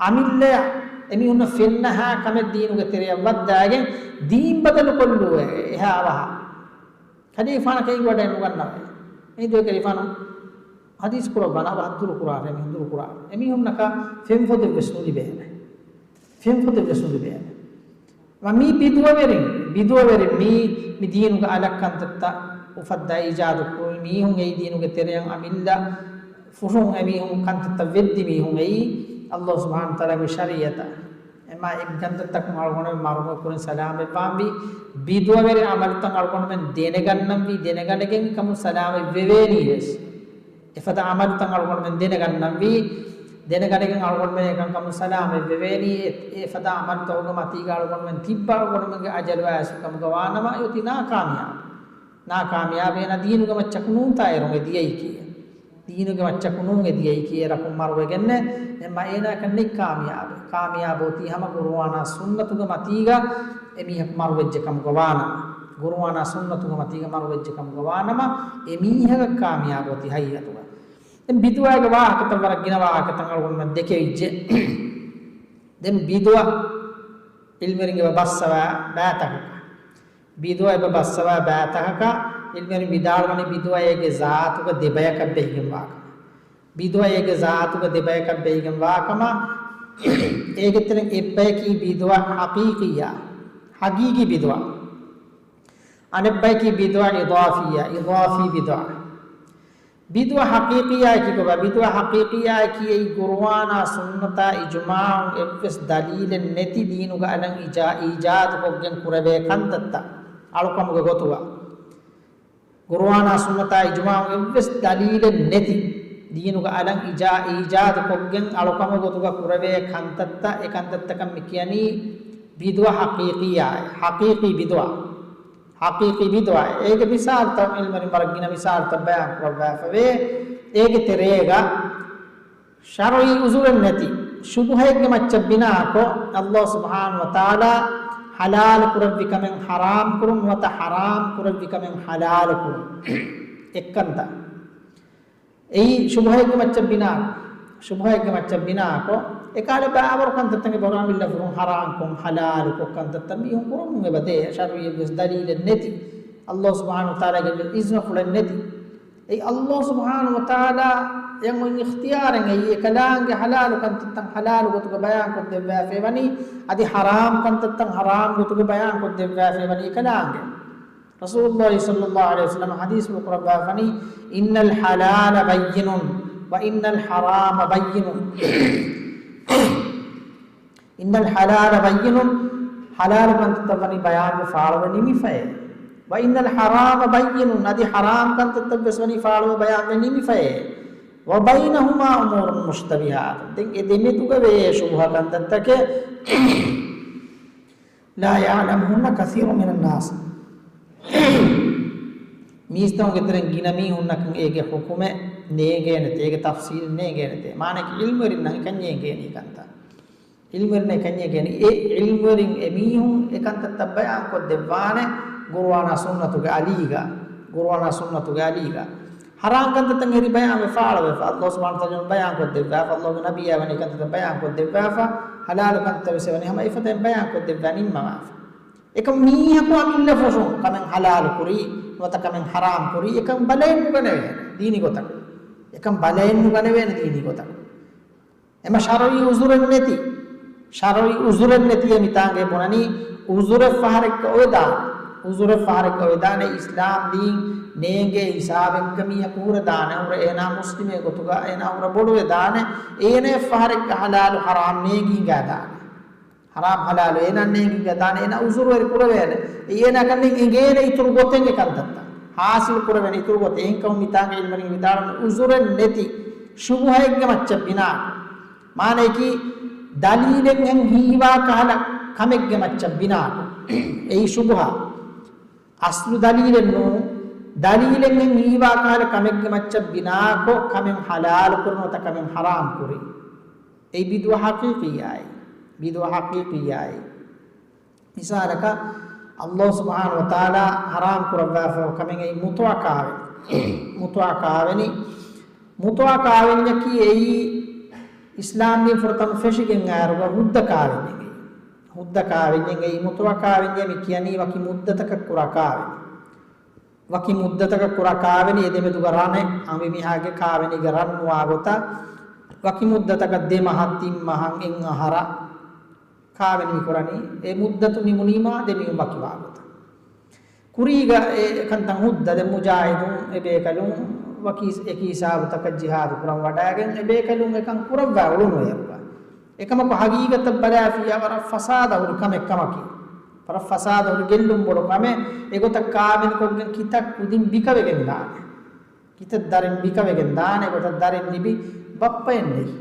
އަމިއްލަޔަށް އެމީހުންނަށް ފެންނަހާ ކަމެއް ދީނުގެ ތެރެއަށް ވައްދާގެން ދީން ބަދަލު ކޮށްލުވޭ އެހާ އަވަހަށް. ކަލޭގެފާނަކަށް އެނގިވަޑައެއް ނުގަންނަވައޭ. އެހިނދު ކަލޭގެފާނު ޙަދީޘް ކުރައްވާނެ އަވަހަށް ދުރުކުރާށޭ، އެމީހުން ދުރުކުރާށޭ. އެމީހުންނަކަށް ފެން ފޮދެއްވެސް ނުލިބޭނެ. ފެން ފޮދެއްވެސް ނުލިބޭނެ. މި ބިދުޢަވެރިން، ބިދުޢަވެރިން މީ، މި ދީނުގެ އަލަށް ކަންތައްތައް އުފައްދާ އީޖާދު ކުރި މީހުން އެއީ ދީނުގެ ތެރެއަށް އަމިއްލަ ފުށުން އެމީހުން ކަންތައްތައް ވެއްދި މީހުން އެއީ ﷲ ސުބްޙާނަހޫ ވަތަޢާލާގެ ޝަރީޢަތަށް. އެމާ އެ ކަންތައްތަކުން އަޅުގަނޑުމެން މަރުގަ ކުރިން ސަލާމަތްވާންވީ. ބިދުޢަވެރި ޢަމަލުތައް އަޅުގަނޑުމެން ދެނެގަންނަންވީ، ދެނެގަނެގެން ކަމުން ސަލާމަތް ވެވޭނީ ވެސް. އެފަދަ ޢަމަލުތައް އަޅުގަނޑުމެން ދެނެގަންނަންވީ، ދެނެގަނެގެން އަޅުގަނޑުމެން އެކަންކަމުން ސަލާމަތް ވެވޭނީ. އެ، އެފަދަ ޢަމަލުތަކުގެ މަތީގަ އަޅުގަނޑުމެން ތިއްބާ އަޅުގަނޑުމެންގެ އަޖަލު އައިސްފި ކަމުގަ ވާނަމަ، އެއޮތީ ނާކާމިޔާބު. ނާކާމިޔާބު އޭނަ ދީނުގެ މައްޗަކު ނޫންތާ އޭރުން އެ ދިޔައީކީ. ދީނުގެ މައްޗަކު ނޫން އެ ދިޔައީކީ، އޭރަކުން މަރުވެގެންނޭ. އެމަ އޭނާ ކަންނެއް ކާމިޔާބު. ކާމިޔާބު އޮތީ ހަމަ ޤުރުއާނާ ސުންނަތުގެ މަތީގަ އެމީހަކު މަރުވެއްޖެ ކަމުގަ ވާނަމަ. ޤުރުއާނާ ސުންނަތުގެ މަތީގަ މަރުވެއްޖެ ކަމުގަ ވާނަމަ، އެމީހަކަށް ކާމިޔާބު އޮތީ ހަގީގަތުގަ. ދެން ބިދުޢާގެ ވާހަކަތައް ވަރަށް ގިނަ ވާހަކަތައް އަޅުގަނޑުމެން ދެކެވިއްޖެ. ދެން ބިދުޢަ ޢިލްމުވެރިން އެބަ ބައްސަވާ ބައިތަކަކަށް. ބިދުޢަ އެބަ ބައްސަވާ ބައިތަކަކަށް ޢިލްމުވެރިން ވިދާޅުވަނީ ބިދުޢަ އޭގެ ޒާތުގަ ދެބަޔަކަށް ބެހިގެންވާ ކަމަށް. ބިދުޢަ އޭގެ ޒާތުގަ ދެބަޔަކަށް ބެހިގެންވާ ކަމަށް. އޭގެ ތެރެއިން އެއްބަޔަކީ ބިދުޢަ ޙަޤީޤިއްޔާ، ޙަޤީޤީ ބިދުޢަ. އަނެއްބަޔަކީ ބިދުޢަ އިޟާފިއްޔާ، އިޟާފީ ބިދުޢަ. ބިދުޢަ ޙަޤީޤިއްޔާއަކީ ކޮބާ؟ ބިދުޢަ ޙަޤީޤިއްޔާއަކީ އެއީ ޤުރުއާނާ ސުންނަތާ އިޖުމާޢުން އެއްވެސް ދަލީލެއް ނެތި ދީނުގެ އަލަށް އިޖާ-، އީޖާދުކޮށްގެން ކުރެވޭ ކަންތައްތައް އަޅުކަމުގެ ގޮތުގަ. ޤުރުއާނާ ސުންނަތާ އިޖުމާޢުން އެއްވެސް ދަލީލެއް ނެތި ދީނުގެ އަލަށް އިޖާ-، އީޖާދުކޮށްގެން އަޅުކަމުގެ ގޮތުގަ ކުރެވޭ ކަންތައްތައް، އެ ކަންތައްތަކަށް މި ކިޔަނީ ބިދުޢަ ޙަޤީޤިއްޔާ، ޙަޤީޤީ ބިދުޢަ. ޙަޤީޤީ ބިދުޢަ. އޭގެ މިސާލުތައް ޢިލްމުވެރިން ވަރަށް ގިނަ މިސާލުތައް ބަޔާން ކުރައްވާފަވޭ. އޭގެ ތެރޭގަ ޝަރުޢީ ޢުޛުރެއް ނެތި ޝުބުހައެއްގެ މައްޗަށް ބިނާކޮށް، ﷲ ސުބްޙާނަހޫ ވަތަޢާލާ ޙަލާލު ކުރެއްވި ކަމެއް ޙަރާމް ކުރުން ނުވަތަ ޙަރާމް ކުރެއްވި ކަމެއް ޙަލާލު ކުރުން. އެއްކަންތައް. އެއީ ޝުބުހައެއްގެ މައްޗަށް ބިނާކޮށް، ޝުބުހައެއްގެ މައްޗަށް ބިނާކޮށް، އެކާލަ ބައިވަރު ކަންތައްތަކެއް ބަރު އަމިއްލަފުރުން ޙަރާމްކޮށް، ޙަލާލުކޮށް ކަންތައްތައް މީހުން ކުރަމުން އެބަދޭ، ޝަރުޢީއެއްވެސް ދަލީލެއް ނެތި، ﷲ ސުބްޙާނަހޫ ވަތަޢާލާގެ އިޒްނަފުޅެއް ނެތި. އެއީ ﷲ ސުބްޙާނަހޫ ވަތަޢާލާ އެ އޮތް އިޚްތިޔާރެއް އެއީ، އެކަލާނގެ ޙަލާލު ކަންތައްތައް ޙަލާލު ގޮތުގަ ބަޔާންކޮށްދެއްވާފައި ވަނީ، އަދި ޙަރާމް ކަންތައްތައް ޙަރާމް ގޮތުގަ ބަޔާންކޮށްދެއްވާފައި ވަނީ އެކަލާނގެ. ރަސޫލުﷲ ޞައްލަﷲ ޢަލައިހި ވަސައްލަމަ ޙަދީޘްފުޅު ކުރައްވާފަނީ، إن الحلال بين وإن الحرام بين. إن الحلال بين، ޙަލާލު ކަންތައްތައް ވަނީ ބަޔާންވެ ފާޅުވެ ނިމިފައޭ. وإن الحرام بين، އަދި ޙަރާމް ކަންތައްތައްވެސް ވަނީ ފާޅުވެ ބަޔާންވެ ނިމިފައޭ. وبينهما أمور مشتبهات، ދެން އެ ދެމެދުގަ ވޭ ޝުބުހަ ކަންތައްތަކެއް. لا يعلمهن كثير من الناس. މީސްތަކުންގެ ތެރެއިން ގިނަ މީހުންނަކަށް އޭގެ ޙުކުމެއް ނޭނގޭނެތޭ، އޭގެ ތަފްސީލެއް ނޭނގޭނެތޭ. މާނައަކީ ޢިލްމުވެރިންނަށް އެކަންޏޭ އެނގޭނީ ކަންތައް. ޢިލްމުވެރިންނަށް އެކަންޏޭ އެނގޭނީ. އެ ޢިލްމުވެރިން އެމީހުން އެކަންތައްތައް ބަޔާންކޮށްދެއްވާނެ، ޤުރުއާނާ ސުންނަތުގެ އަލީގަ، ޤުރުއާނާ ސުންނަތުގެ އަލީގަ. ޙަރާމް ކަންތައްތައް އެރި ބަޔާންވެ ފާޅުވެފަ، ﷲ ސުބްޙާނަހޫ ވަތަޢާލާ ބަޔާންކޮށްދެއްވާފަ، ﷲގެ ނަބިއްޔާ ވަނީ ކަންތައްތައް ބަޔާންކޮށްދެއްވާފަ، ޙަލާލު ކަންތައްތައް ވެސް އެވަނީ ހަމަ އެފަދައިން ބަޔާންކޮށްދެއްވާ ނިންމަވާފަ. އެކަމް މީހަކު އަމިއްލަފުށުން ކަމެއް ޙަލާލު ކުރީ، ނުވަތަ ކަމެއް ޙަރާމް ކުރީ، އެކަން ބަލައެއް ނުގަނެވޭނެ ދީނީ ގޮތަކަށް. އެކަން ބަލައެއް ނުގަނެވޭނެ ދީނީ ގޮތަކަށް. އެމަ ޝަރުޢީ ޢުޛުރެއް ނެތި، ޝަރުޢީ ޢުޛުރެއް ނެތި އެ މިތާނގައި ބުނަނީ، ޢުޛުރެއް ފަހަރެއްގަ އޮވެދާނެ. ޢުޛުރެއް ފަހަރެއްގަ އޮވެދާނެ، އިސްލާމް ދީން ނޭނގޭ ހިސާބެއްގަ މީހަކު ހުރެދާނެ، ހުރެ އޭނާ މުސްލިމެއް ގޮތުގަ އޭނާ ހުރެ ބޮޑުވެދާނެ، އޭނައަށް ފަހަރެއްގަ ޙަލާލު ޙަރާމް ނޭނގި ހިނގާދާނެ. ޙަރާމް ޙަލާލު އޭނަ ނޭނގި ހިނގާދާނެ، އޭނަ ޢުޛުރުވެރި ކުރެވޭނެ. އޭނަ ކަންނެ އެނގޭނެ އިތުރު ގޮތެއް އެ ކަންތައްތައް ޙާޞިލް ކުރެވޭނެ އިތުރު ގޮތެއް. އެހެންކަމުން މިތާނގައި ޢިލްމުވެރިން ވިދާޅުވަނީ ޢުޛުރެއް ނެތި ޝުބުހައެއްގެ މައްޗަށް ބިނާކޮށް. މާނައަކީ، ދަލީލެއްހެން ހީވާ ކަހަލަ ކަމެއްގެ މައްޗަށް ބިނާކޮށް. އެއީ ޝުބުހާ. އަސްލު ދަލީލެއް ނޫން. ދަލީލެއްހެން ހީވާ ކަހަލަ ކަމެއްގެ މައްޗަށް ބިނާކޮށް، ކަމެއް ޙަލާލު ކުރުން ނުވަތަ ކަމެއް ޙަރާމް ކުރި. އެއީ ބިދުޢަ ޙަޤީޤީއާއި. ބިދުޢަ ޙަޤީޤީއާއި. މިސާލަކަށް، ﷲ ސުބްޙާނަހޫ ވަތަޢާލާ ޙަރާމް ކުރައްވާފައިވާ ކަމެއް އެއީ މުތުޢަ ކާވެނި. މުތުޢަ ކާވެނި. މުތުޢަ ކާވެންޏަކީ އެއީ އިސްލާމް ދީން ފުރަތަމަ ފެށިގެން އައިރުގަ ހުއްދަ ކާވެންޏެއް. ހުއްދަ ކާވެންޏެއް އެއީ މުތުޢަ ކާވެންޏޭ މި ކިޔަނީ ވަކި މުއްދަތަކަށް ކުރާ ކާވެނި. ވަކި މުއްދަތަކަށް ކުރާ ކާވެނި އެ ދެމެދުގަ ރަނެއް އަނބިމީހާގެ ކާވެނީގެ ރަން ނުވާ ގޮތަށް ވަކި މުއްދަތަކަށް ދެ މަހަށް ތިން މަހަށް އެއް އަހަރަށް ކާވެނި މި ކުރަނީ، އެ މުއްދަތު ނިމުނީމާ ދެމީހުން ވަކިވާ ގޮތަށް. ކުރީގަ އެ ކަންތައް ހުއްދަ ދެ މުޖާހިދުން އެބޭކަލުން ވަކީ އެކި ހިސާބުތަކަށް ޖިހާދު ކުރަން ވަޑައިގެން އެބޭކަލުން އެކަން ކުރައްވާ އުޅުނު އޭރުގަ. އެކަމަކު ހަގީގަތަށް ބަލާފިއްޔާ ވަރަށް ފަސާދަ ހުރި ކަމެއް ކަމަކީ. ވަރަށް ފަސާދަ ހުރި ގެއްލުން ބޮޑު ކަމެއް. އެގޮތަށް ކާވެނިކޮށްގެން ކިތައް ކުދިން ބިކަވެގެން ދާނެ. ކިތައް ދަރިން ބިކަވެގެން ދާނެ. އެގޮތަށް ދަރިން ލިބި ބައްޕައެއް ނެތް.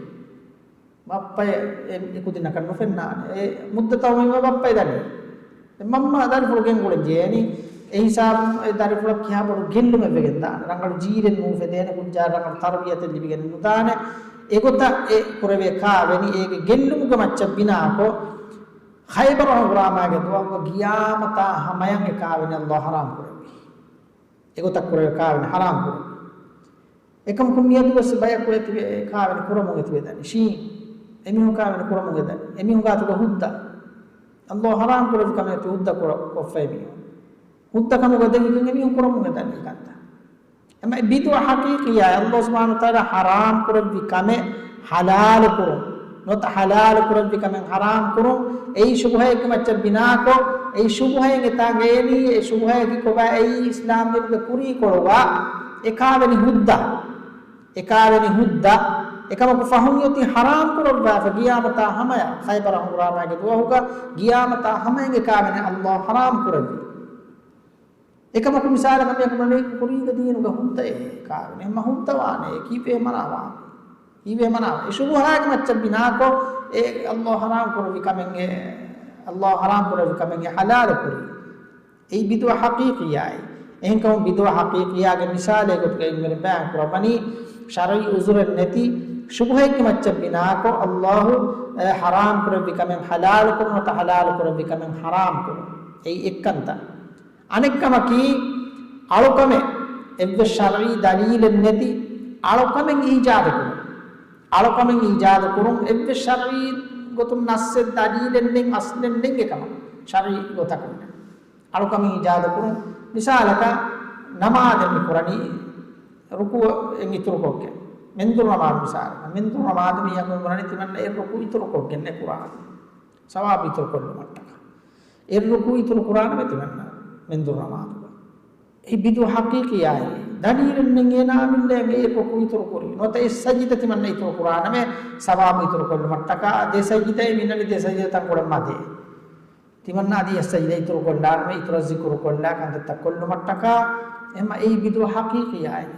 ބައްޕައެއް އެ، އެ ކުދިންނަކަށް ނުފެންނާނެ. އެ މުއްދަތަށް ވަނީމަ ބައްޕައެއް ދަނީ. އެ މަންމަ ދަރިފުޅު ގެންގުޅެން ޖެހޭނީ. އެ ހިސާބުން އެ ދަރިފުޅަށް ކިހާ ބޮޑު ގެއްލުމެއް ވެގެން ދާނެ. ރަނގަޅު ޖީލެއް ނޫފެދޭނެ، ކުއްޖާ ރަނގަޅު ތަރުބިޔަތެއް ލިބިގެން ނުދާނެ. އެގޮތަށް އެ ކުރެވޭ ކާވެނި އޭގެ ގެއްލުމުގެ މައްޗަށް ބިނާކޮށް، ޚައިބަރު ހަނގުރާމާގެ ދުވަހުގަ ގިޔާމަތާ ހަމަޔަށް އެ ކާވެނި ﷲ ޙަރާމް ކުރެއްވި. އެގޮތަށް ކުރެވޭ ކާވެނި ޙަރާމް ކުރެއްވި. އެކަމަކު މިއަދުވެސް ބަޔަކު އެތިބެ ކާވެނި ކުރަމުން އެތިބެ ދަނީ. ޝީ، އެމީހުން ކާވެނި ކުރަމުން އެ ދަނީ. އެމީހުން ގާތުގަ ހުއްދަ. ﷲ ޙަރާމް ކުރެއްވި ކަމެއް އެތި ހުއްދަ ކުރ-، ކޮށްފައި މީހުން. ހުއްދަ ކަމުގަ ދެން އެމީހުން ކުރަމުން އެ ދަނީ ކަންތައް. އެމަ އެ ބިދުޢަ ޙަޤީޤީއާ ﷲ ސުބްޙާނަހޫ ވަތަޢާލާ ޙަރާމް ކުރެއްވި ކަމެއް ޙަލާލު ކުރުން. ނުވަތަ ޙަލާލު ކުރެއްވި ކަމެއް ޙަރާމް ކުރުން. އެއީ ޝުބުހައެއްގެ މައްޗަށް ބިނާކޮށް، އެއީ ޝުބުހައެއް އެތާނގައި އެނީ، އެ ޝުބުހައަކީ ކޮބާ؟ އެއީ އިސްލާމް ދީނުގެ ކުރީކޮޅުގަ އެ ކާވެނި ހުއްދަ. އެ ކާވެނި ހުއްދަ. އެކަމަކު ފަހުން އޮތީ ޙަރާމް ކުރައްވާފަ ގިޔާމަތާ ހަމަޔަށް. ޚައިބަރަށް ހަނގުރާމާގެ ދުވަހުގަ ގިޔާމަތާ ހަމަޔަށް އެ ކާވެނި ﷲ ޙަރާމް ކުރެއްވި. އެކަމަކު މިސާލަކަށް މިއަކު މަނީ ކުރީގެ ދީނުގަ ހުއްދައޭ ކާވެނި. ހަމަ ހުއްދަވާނެ. ކީއްވެ މަނާވާނެ؟ ކީއްވެ މަނާވާ؟ އެ ޝުބުހާގެ މައްޗަށް ބިނާކޮށް، އެ ﷲ ޙަރާމް ކުރެއްވި ކަމެއް، އެ ﷲ ޙަރާމް ކުރެއްވި ކަމެއް އެ ޙަލާލު ކުރީ. އެއީ ބިދުޢަ ޙަޤީޤިއްޔާއެއް. އެހެންކަމުން ބިދުޢަ ޙަޤީޤިއްޔާގެ މިސާލެއް ގޮތުގައި އިލްމުވެރިން ބަޔާން ކުރައްވަނީ، ޝަރުޢީ ޢުޛުރެއް ނެތި ޝުބުހައެއްގެ މައްޗަށް ބިނާކޮށް، ﷲ، އެ، ޙަރާމް ކުރެއްވި ކަމެއް ޙަލާލު ކުރުން، ނުވަތަ ޙަލާލު ކުރެއްވި ކަމެއް ޙަރާމް ކުރުން. އެއީ އެއްކަންތައް. އަނެއްކަމަކީ، އަޅުކަމެއް އެއްވެސް ޝަރުޢީ ދަލީލެއް ނެތި އަޅުކަމެއް އީޖާދު ކުރުން. އަޅުކަމެއް އީޖާދު ކުރުން އެއްވެސް ޝަރުޢީ ގޮތުން ނައްޞެއް ދަލީލެއް ނެތް، އަސްލެއް ނެތް އެކަމަށް. ޝަރުޢީ ގޮތަކުން ނެތް. އަޅުކަމެއް އީޖާދު ކުރުން. މިސާލަކަށް، ނަމާދެއް މި ކުރަނީ ރުކޫޢެއް އިތުރުކޮށްގެން. މެންދުރު ނަމާދު މިސާލަކަށް. މެންދުރު ނަމާދު މީހަކު މި ކުރަނީ ތިމަންނަ އެއް ރުކޫޢު އިތުރުކޮށްގެން އެ ކުރާނީ. ސަވާބު އިތުރު ކޮށްލުމަށްޓަކާ. އެއް ރުކޫޢު އިތުރު ކުރާނަމޭ ތިމަންނަ މެންދުރު ނަމާދުގަ. އެ ބިދުޢަ ޙަޤީޤިއްޔާއެއް. ދަލީލެއް ނެތް އޭނާ އަމިއްލައަށް އެއް ރުކޫޢު އިތުރު ކުރީ. ނުވަތަ އެއް ސަޖިދަ ތިމަންނަ އިތުރު ކުރާނަމޭ ސަވާބު އިތުރު ކޮށްލުމަށްޓަކާ. ދެ ސަޖިދައެއް މިނަނީ ދެ ސަޖިދަ ތަންކޮޅެއް މަދޭ. ތިމަންނަ އަދި އެއް ސަޖިދަ އިތުރު ކޮށްލާނަމޭ އިތުރަށް ޒިކުރު ކޮށްލާ ކަންތައްތައް ކޮށްލުމަށްޓަކާ. އެހެންމަ އެއީ ބިދުޢަ ޙަޤީޤިއްޔާއެއް.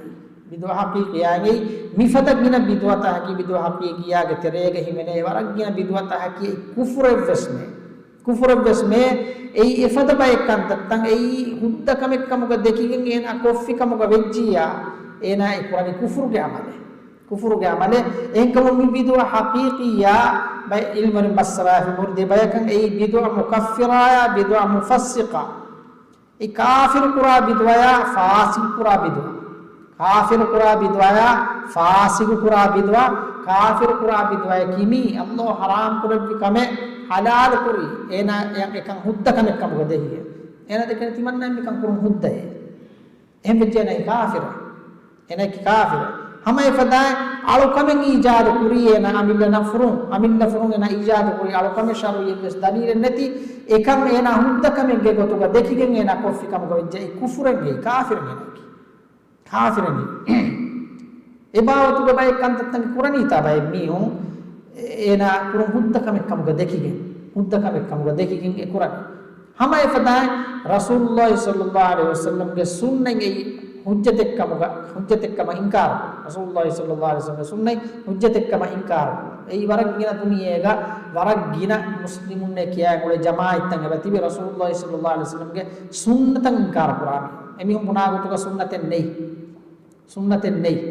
ބިދުޢަ ޙަޤީޤިއްޔާއެއް. މިފަދަ ގިނަ ބިދުޢަތަކީ ބިދުޢަ ޙަޤީޤިއްޔާގެ ތެރޭގަ ހިމެނޭ ވަރަށް ގިނަ ބިދުޢަތަކީ ކުފުރެއްވެސް ނެތް. ކުފުރެއްވެސް ނެތް. އެއީ އެފަދަ ބައެއް ކަންތައްތައް. އެއީ ހުއްދަ ކަމެއް ކަމުގަ ދެކިގެން އޭނާ ކޮށްފި ކަމުގަ ވެއްޖިއްޔާ، އޭނާ އެ ކުރަނީ ކުފުރުގެ ޢަމަލެއް. ކުފުރުގެ ޢަމަލެއް. އެހެންކަމުން މި ބިދުޢަ ޙަޤީޤިއްޔާ ބައެއް ޢިލްމުވެރިން ބައްސަވާފަ ހުރި ދެ ބަޔަކަށް. އެއީ ބިދުޢަ މުކައްފިރާއާ ބިދުޢަ މުފައްސިޤާ. އެ ކާފިރު ކުރާ ބިދުޢަޔާ ފާސިޤު ކުރާ ބިދުޢަ. ކާފިރު ކުރާ ބިދުޢަޔާ ފާސިޤު ކުރާ ބިދުޢަ. ކާފިރު ކުރާ ބިދުޢަޔަކީ މީ ﷲ ޙަރާމް ކުރެއްވި ކަމެއް ޙަލާލު ކުރީ. އޭނާ އެ-، އެކަން ހުއްދަ ކަމެއް ކަމުގަ ދެކިގެން. އޭނާ ދެކެނީ ތިމަންނަ މިކަން ކުރުން ހުއްދައޭ. އެހެން ވެއްޖެ އޭނާ ކާފިރެއް. އޭނާ ކާފިރެއް. ހަމަ އެފަދައިން އަޅުކަމެއް އީޖާދު ކުރީ އޭނާ އަމިއްލަ ނަފުރުން، އަމިއްލަ ފުރުން އޭނާ އީޖާދު ކުރީ އަޅުކަމެއް ޝަރުޢީ އެއްވެސް ދަލީލެއް ނެތި އެކަން އޭނާ ހުއްދަ ކަމެއްގެ ގޮތުގަ ދެކިގެން އޭނާ ކޮށްފި ކަމުގަ ވެއްޖެ އެ ކުފުރެއް އެއީ ކާފިރެއް އޭނާއަކީ. ކާފިރެއް އެއީ. އެ ބާވަތުގަ ބައެއް ކަންތައްތަކެއް ކުރަނީތާ ބައެއް މީހުން އޭނާ ކުރުން ހުއްދަ ކަމެއް ކަމުގަ ދެކިގެން، ހުއްދަ ކަމެއް ކަމުގަ ދެކިގެން އެ ކުރަނީ. ހަމަ އެފަދައިން ރަސޫލުﷲ ޞައްލަﷲ ޢަލައިހި ވަސައްލަމްގެ ސުންނަތް އެއީ ޙުއްޖަތެއް ކަމުގަ، ޙުއްޖަތެއް ކަމަށް އިންކާރު ކުރުން. ރަސޫލުﷲ ޞައްލަﷲ ޢަލައިހި ވަސައްލަމްގެ ސުންނަތް ޙުއްޖަތެއް ކަމަށް އިންކާރު ކުރުން. އެއީ ވަރަށް ގިނަ ދުނިޔޭގަ ވަރަށް ގިނަ މުސްލިމުންނޭ ކިޔާ ގުޅޭ ޖަމާޢަތްތައް އެބަ ތިބި ރަސޫލުﷲ ޞައްލަﷲ ޢަލައިހި ވަސައްލަމްގެ ސުންނަތަށް އިންކާރު ކުރާ މީހުން. އެމީހުން ބުނާ ގޮތުގަ ސުންނަތެއް ނެތް. ސުންނަތެއް ނެތް.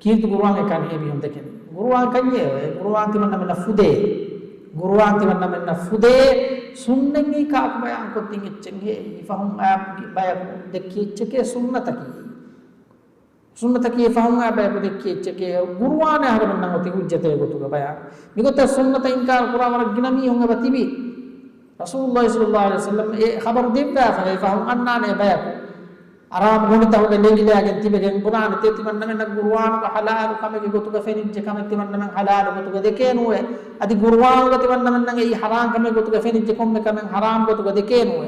ކީރިތި ގުރުއާން އެކަނި އެމީހުން ދެކެނީ. ގުރުއާން ކަންޏޭ އޮތް. ގުރުއާން ތިމަންނަމެންނަށް ފުދޭ. ގުރުއާން ތިމަންނަމެންނަށް ފުދޭ. ސުންނަތް އެއީ ކާކު ބަޔާންކޮށްދިން އެއްޗެއް ހޭ. އެއީ ފަހުން އައި ބަޔަކު ދެއްކި އެއްޗެކޭ ސުންނަތަކީ. ސުންނަތަކީ ފަހުން އައި ބަޔަކު ދެއްކި އެއްޗެކޭ. ގުރުއާނޭ އަހަރެމެންނަށް އޮތީ ޙުއްޖަތޭ ގޮތުގަ ބަޔާން. މިގޮތަށް ސުންނަތަށް އިންކާރު ކުރާ ވަރަށް ގިނަ މީހުން އެބަ ތިބި. ރަސޫލުﷲ ޞައްލަﷲ ޢަލައިހި ވަސައްލަމް އެ ޚަބަރު ދެއްވާފަ އެ ފަހުން އަންނާނެ ބަޔަކު. އަރާމު ގޮނޑިތަކުގަ ލެނގިލާގެން ތިބެގެން ބުނާނެތޭ ތިމަންނަމެންނަށް ގުރުއާނުގަ ޙަލާލު ކަމެއްގެ ގޮތުގަ ފެނިއްޖެ ކަމެއް ތިމަންނަމެން ޙަލާލު ގޮތުގަ ދެކޭ ނޫވޭ. އަދި ގުރުއާނުގަ ތިމަންނަމެންނަށް އެއީ ޙަރާމް ކަމެއް ގޮތުގަ ފެނިއްޖެ ކޮންމެ ކަމެއް ޙަރާމް ގޮތުގަ ދެކޭ ނޫވޭ.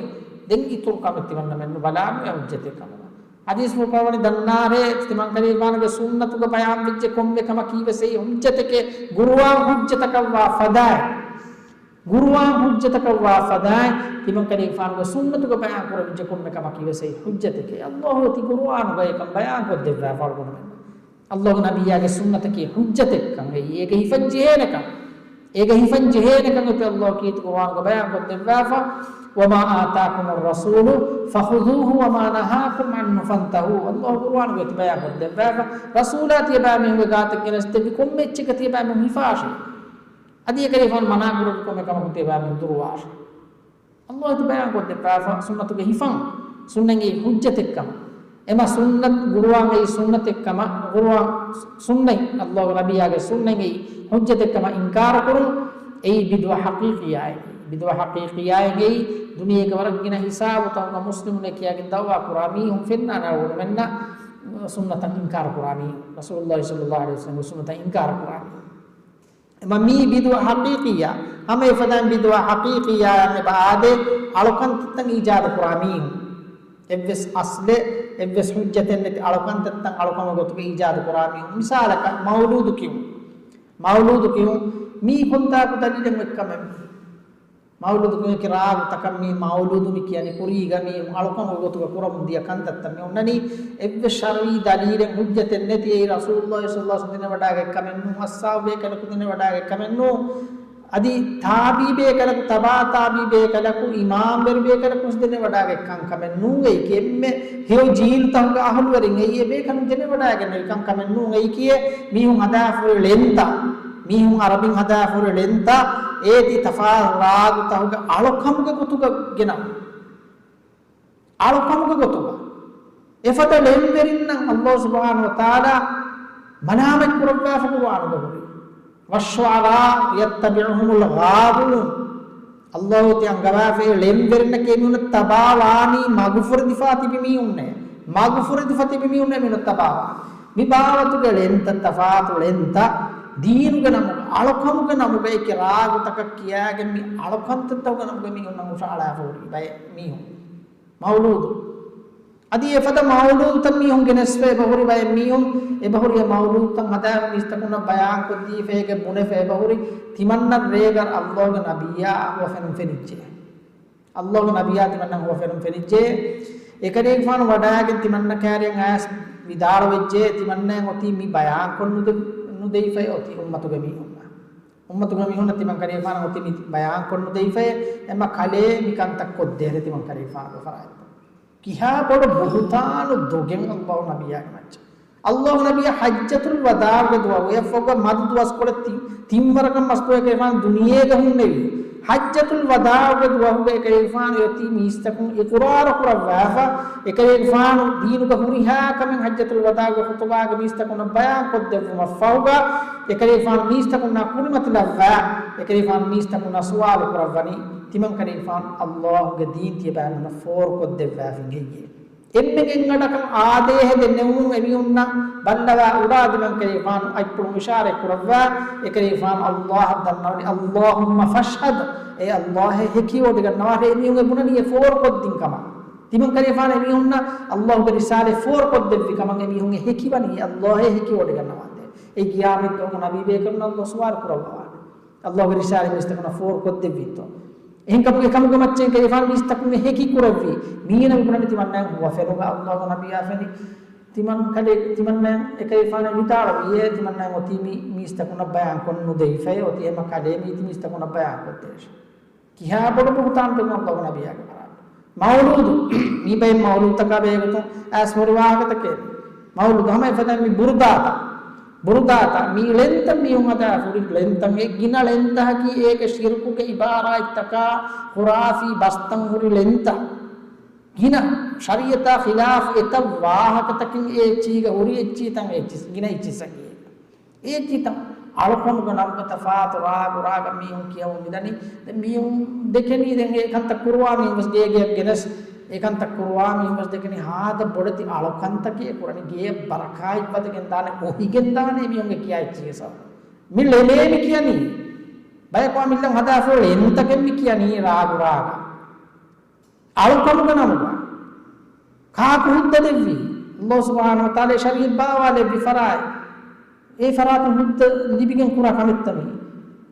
ދެން އިތުރު ކަމެއް ތިމަންނަމެން ނުބަލާނުވޭ ޙުއްޖަތެއް ކަމުގަ. ޙަދީޘްފުޅު ކުރައްވަނީ ދަންނާރޭ ތިމަން ކަލޭގެފާނުގެ ސުންނަތުގަ ބަޔާންވެއްޖެ ކޮންމެ ކަމަކީވެސް އެއީ ޙުއްޖަތެކޭ. ގުރުއާން ޙުއްޖަތަކަށްވާ ފަދައިން. ގުރުއާން ޙުއްޖަތަކަށްވާ ފަދައިން ތިމަން ކަލޭގެފާނުގެ ސުންނަތުގަ ބަޔާން ކުރެވިއްޖެ ކޮންމެ ކަމަކީވެސް އެއީ ޙުއްޖަތެކޭ. ﷲ އޮތީ ގުރުއާނުގައި އެކަން ބަޔާން ކޮށްދެއްވާފަ އަޅުގަނޑުމެންނަށް. ﷲގެ ނަބިއްޔާގެ ސުންނަތަކީ ޙުއްޖަތެއްކަން އެއީ. އޭގަ ހިފަން ޖެހޭނެކަން. އޭގަ ހިފަން ޖެހޭނެކަން އޮތީ ﷲ ކީރިތި ގުރުއާނުގަ ބަޔާން ކޮށްދެއްވާފަ، "وما آتاكم الرسول فخذوه وما نهاكم عنه فانتهوا." ﷲ ގުރުއާނުގައި ބަޔާން ކޮށްދެއްވާފަ، ރަސޫލާ ތިޔަބައިމީހުންގެ ގާތަށް ގެނެސްދެއްވި ކޮންމެ އެއްޗެއްގަ ތިޔަބައިމީހުން ހިފާށޭ. އަދި އެކަލޭގެފާނު މަނާ ކުރެއްވި ކޮންމެ ކަމަކުން ތިޔަބައިމީހުން ދުރުވާށޭ. ﷲ ތި ބަޔާން ކޮށްދެއްވާފަ، ސުންނަތުގެ ހިފަން، ސުންނަތް އެއީ ޙުއްޖަތެއްކަމަށް. އެމަ ސުންނަތް، ގުރުއާން އެއީ ސުންނަތެއްކަމަށް، ގުރުއާން ސުންނަތް، ﷲގެ ނަބިއްޔާގެ ސުންނަތް އެއީ ޙުއްޖަތެއްކަމަށް އިންކާރު ކުރުން، އެއީ ބިދުޢަ ޙަޤީޤިއްޔާއެއް. ބިދުޢަ ޙަޤީޤިއްޔާއެއް އެއީ، ދުނިޔޭގެ ވަރަށް ގިނަ ހިސާބުތަކުގަ މުސްލިމުންނޭ ކިޔާގެން ދަޢުވާ ކުރާ މީހުން ފެންނާނެ އަޅުގަނޑުމެންނަށް ސުންނަތަށް އިންކާރު ކުރާ މީހުން، ރަސޫލުﷲ ޞައްލަﷲ ޢަލައިހި ވަސައްލަމްގެ ސުންނަތަށް އިންކާރު ކުރާ މީހުން. އެމަ މީ ބިދުޢަ ޙަޤީޤިއްޔާ. ހަމަ އެފަދައިން ބިދުޢަ ޙަޤީޤިއްޔާއަށް އެބަ އާދޭ، އަޅުކަންތައްތައް އީޖާދު ކުރާ މީހުން. އެއްވެސް އަސްލެއް، އެއްވެސް ޙުއްޖަތެއް ނެތި އަޅުކަންތައްތައް އަޅުކަމުގެ ގޮތުގަ އީޖާދު ކުރާ މީހުން. މިސާލަކަށް، މައުލޫދު ކިޔުން. މައުލޫދު ކިޔުން. މީ ކޮންތާކު ދަލީލެއް އޮތްކަމެއް. މައުލޫދު ކިޔުން ކި ރާގުތަކަށް މީ މައުލޫދު މި ކިޔަނީ ކުރީގަ މީ އަޅުކަމުގެ ގޮތުގަ ކުރަމުން ދިޔަ ކަންތައްތައް މި އޮންނަނީ. އެއްވެސް ޝަރުޢީ ދަލީލެއް ޙުއްޖަތެއް ނެތި. އެއީ ރަސޫލުﷲ ޞައްލަﷲ ޢަލައިހި ވަސައްލަމް ދެނެވަޑައިގަތް ކަމެއް ނޫން، އަޞްޙާބު ބޭކަލަކު ދެނެވަޑައިގަތް ކަމެއް ނޫން. އަދި ތާބީ ބޭކަލަކު، ތަބާ ތާބީ ބޭކަލަކު، އިމާމްވެރި ބޭކަލަކު ވެސް ދެނެވަޑާގަތް ކަންކަމެއް ނޫން. އެއީކީ އެންމެ ހެޔޮ ޖީލުތަކުގެ އަހުލުވެރިން އެއީ އެ ބޭކަލުން ދެނެވަޑާގެންނެވި ކަންކަމެއް ނޫން. އެއީކީ މީހުން ހަދާފަހުރި ޅެންތައް، މީހުން އަރަބިން ހަދާފަހުރި ޅެންތައް އޭތި ތަފާތު ރާގުތަކުގެ އަޅުކަމުގެ ގޮތުގަ ގެނައުން. އަޅުކަމުގެ ގޮތުގަ އެފަދަ ޅެންވެރިންނަށް ﷲ ސުބްޙާނަހޫ ވަތަޢާލާ މަލާމަތް ކުރައްވާފަ ޤުރުއާނުގަ ހުރި. وَالشُّعَرَاءُ يَتَّبِعُهُمُ الْغَاوُونَ. ﷲ ތި އަންގަވާފައި ޅެންވެރިންނަކީ މީހުންނަށް ތަބާވާނީ މަގުފުރެދިފާ ތިބި މީހުންނޭ. މަގުފުރެދިފަ ތިބި މީހުންނޭ މީހުންނަށް ތަބާވާ. މި ބާވަތުގެ ޅެންތައް، ތަފާތު ޅެންތައް، ދީނުގެ ނަމުގަ، އަޅުކަމުގެ ނަމުގަ އެކި ރާގުތަކަށް ކިޔާގެން މި އަޅުކަންތައްތަކުގެ ނަމުގަ މީހުންނަށް ހުށަހަޅާފަ ހުރި ބައެއް މީހުން. މައުލޫދު. އަދި އެފަދަ މައުލޫދުތައް މީހުން ގެނެސްފަ އެބަހުރި ބައެއް މީހުން، އެބަހުރި އެ މައުލޫދުތައް ހަދާފަ މީސްތަކުންނަށް ބަޔާންކޮށްދީފަ އޭގެ ބުނެފަ އެބަހުރި. ތިމަންނަ ރޭގަ ﷲގެ ނަބިއްޔާ ހުވަފެނުން ފެނިއްޖެ. ﷲގެ ނަބިއްޔާ ތިމަންނަ ހުވަފެނުން ފެނިއްޖެ. އެކަލޭގެފާނު ވަޑާގެން ތިމަންނަ ކާރިއަށް އައިސް ވިދާޅުވެއްޖެ، ތިމަންނައަށް އޮތީ މި ބަޔާންކޮށް ނުދެ-، ނުދެވިފައި އޮތީ އުއްމަތުގެ މީހުންނަށް. އުއްމަތުގެ މީހުންނަށް ތިމަން ކަލޭގެފާނަށް އޮތީ މި ބަޔާންކޮށް ނުދެވިފައި، އެމަ ކަލޭ މި ކަންތައް ކޮށްދޭށޭ ތިމަން ކަލޭގެފާނުގެ ފަރާތްތައް. ކިހާ ބޮޑު ބުހުތާނު ދޮގެއް ﷲ ނަބިއްޔާގެ މައްޗަށް. ﷲ ނަބިއްޔާ ޙައްޖަތުލް ވަދާޢުގެ ދުވަހު އެއަށްފަހުގަ މަދު ދުވަސްކޮޅެއް ތި-، ތިން ވަރަކަށް މަސްތުވާ ކަލޭގެފާނު ދުނިޔޭގަ ހުންނެވީ. ޙައްޖަތުލް ވަދާޢުގެ ދުވަހުގަ އެކަލޭގެފާނު އޮތީ މީސްތަކުން އިޤުރާރު ކުރައްވާފަ، އެކަލޭގެފާނު ދީނުގަ ހުރިހާ ކަމެއް ޙައްޖަތުލް ވަދާޢުގެ ޚުޠުބާގަ މީސްތަކުންނަށް ބަޔާން ކޮށްދެއްވުމަށްފަހުގަ، އެކަލޭގެފާނު މީސްތަކުންނާ ކުރިމަތިލައްވާ، އެކަލޭގެފާނު މީސްތަކުންނާ ސުވާލު ކުރައްވަނީ، ތިމަން ކަލޭގެފާނު ﷲގެ ދީން ތިޔަބައިމީހުންނަށް ފޯރުކޮށްދެއްވާފިން ހެއްޔޭ؟ އެންމެ ގެންގަނޑަކަށް އާދޭހެ ދެންނެވުމުން އެމީހުންނަށް ބައްލަވާ އުޑާ ތިމަން ކަލޭގެފާނު އަތްޕުޅުން އިޝާރަތް ކުރައްވާ، އެކަލޭގެފާނު ﷲއަށް ދަންނަވަނީ، اللهم فاشهد، އޭ ﷲ އޭ ހެކިވޮޑިގަންނަވާށޭ، އެމީހުން އެ ބުނަނީ އެ ފޯރުކޮށްދިން ކަމަށް. ތިމަން ކަލޭގެފާނު އެމީހުންނަށް ﷲގެ ރިސާލަތް ފޯރުކޮށްދެއްވި ކަމަށް އެމީހުން އެ ހެކިވަނީ، ﷲ އޭ ހެކިވޮޑިގަންނަވާނދޭ. އެ ޤިޔާމަތްދުވަހު ނަބީބޭކަލުންނަށް ﷲ ސުވާލު ކުރައްވާނެ. ﷲގެ ރިސާލަތް މީސްތަކުންނަށް ފޯރުކޮށްދެއްވީތޯ؟ އެހެންކަމުގެ ކަމުގެ މައްޗަށް ކަލޭގެފާނު މީސްތަކުން އެ ހެކި ކުރެއްވީ. މީނަ މިބުނަނީ ތިމަންނައަށް ހުވަފެނުގަ ﷲގެ ނަބިއްޔާ ފެނި. ތިމަން ކަލޭ، ތިމަންނައަށް އެކަލޭގެފާނު ވިދާޅުވިއޭ، ތިމަންނައަށް އޮތީ މި މީސްތަކުންނަށް ބަޔާންކޮށް ނުދެވިފައޭ، އޮތީ އެމަ ކަލޭ މީތި މީސްތަކުންނަށް ބަޔާންކޮށްދޭށޭ. ކިހާ ބޮޑު ބުހުތާނެއް ﷲގެ ނަބިއްޔާގެ ފަރާތު. މައުލޫދު، މި ބައެއް މައުލޫދުތަކާ ބެހޭގޮތުން އައިސް ހުރި ވާހަކަތަކެއް. މައުލޫދު ހަމަ އެފަދަ މި ބުރުދާތައް. ބުރުދާތައް، މި ޅެންތައް މީހުން ހަދާފަ ހުރި ޅެންތައް، އެ ގިނަ ޅެންތަކަކީ އޭގެ ޝިރުކުގެ އިބާރާތްތަކާ ޚުރާފީ ބަސްތައް ހުރި ޅެންތައް. ގިނަ ޝަރީޢަތާ ޚިލާފު އެތައް ވާހަކަތަކެއް އެ އެއްޗީގަ ހުރި އެއްޗިތައް އެއްޗިސް، ގިނަ އެއްޗިސް އެއްޗިތައް އަޅުކަމުގެ ނަމުގަ ތަފާތު ރާގު ރާގަށް މީހުން ކިޔަވަން މިދަނީ. ދެން މީހުން ދެކެނީ ދެން އެ ކަންތައް ކުރުވާ މީހުން ވެސް ގޭ ގެޔަށް ގެނެސް އެ ކަންތައް ކުރުވާ މީހުން ވެސް ދެކެނީ ހާދަ ބޮޑެތި އަޅުކަންތަކެއް ކުރަނީ. ގެޔަށް ބަރަކާތް ވަދެގެން ދާނެ، އޮހިގެން ދާނެ މީހުންގެ ކިޔާ އެއްޗިހި ސަބަބުން. މި ޅެނޭ މި ކިޔަނީ. ބަޔަކު އަމިއްލަ ހަދާފަ ހުރި ޅެންތަކެއް މި ކިޔަނީ ރާގު ރާގަށް. އަޅުކަމުގެ ނަމުގަ ކާކު ހުއްދަ ދެއްވީ؟ ﷲ ސުބްޙާނަހޫ ވަތަޢާލާ ޝަރީޢަތް ބާވާލެއްވި ފަރާތް. އެ ފަރާތުން ހުއްދަ ލިބިގެން ކުރާ ކަމެއްތަ މީ؟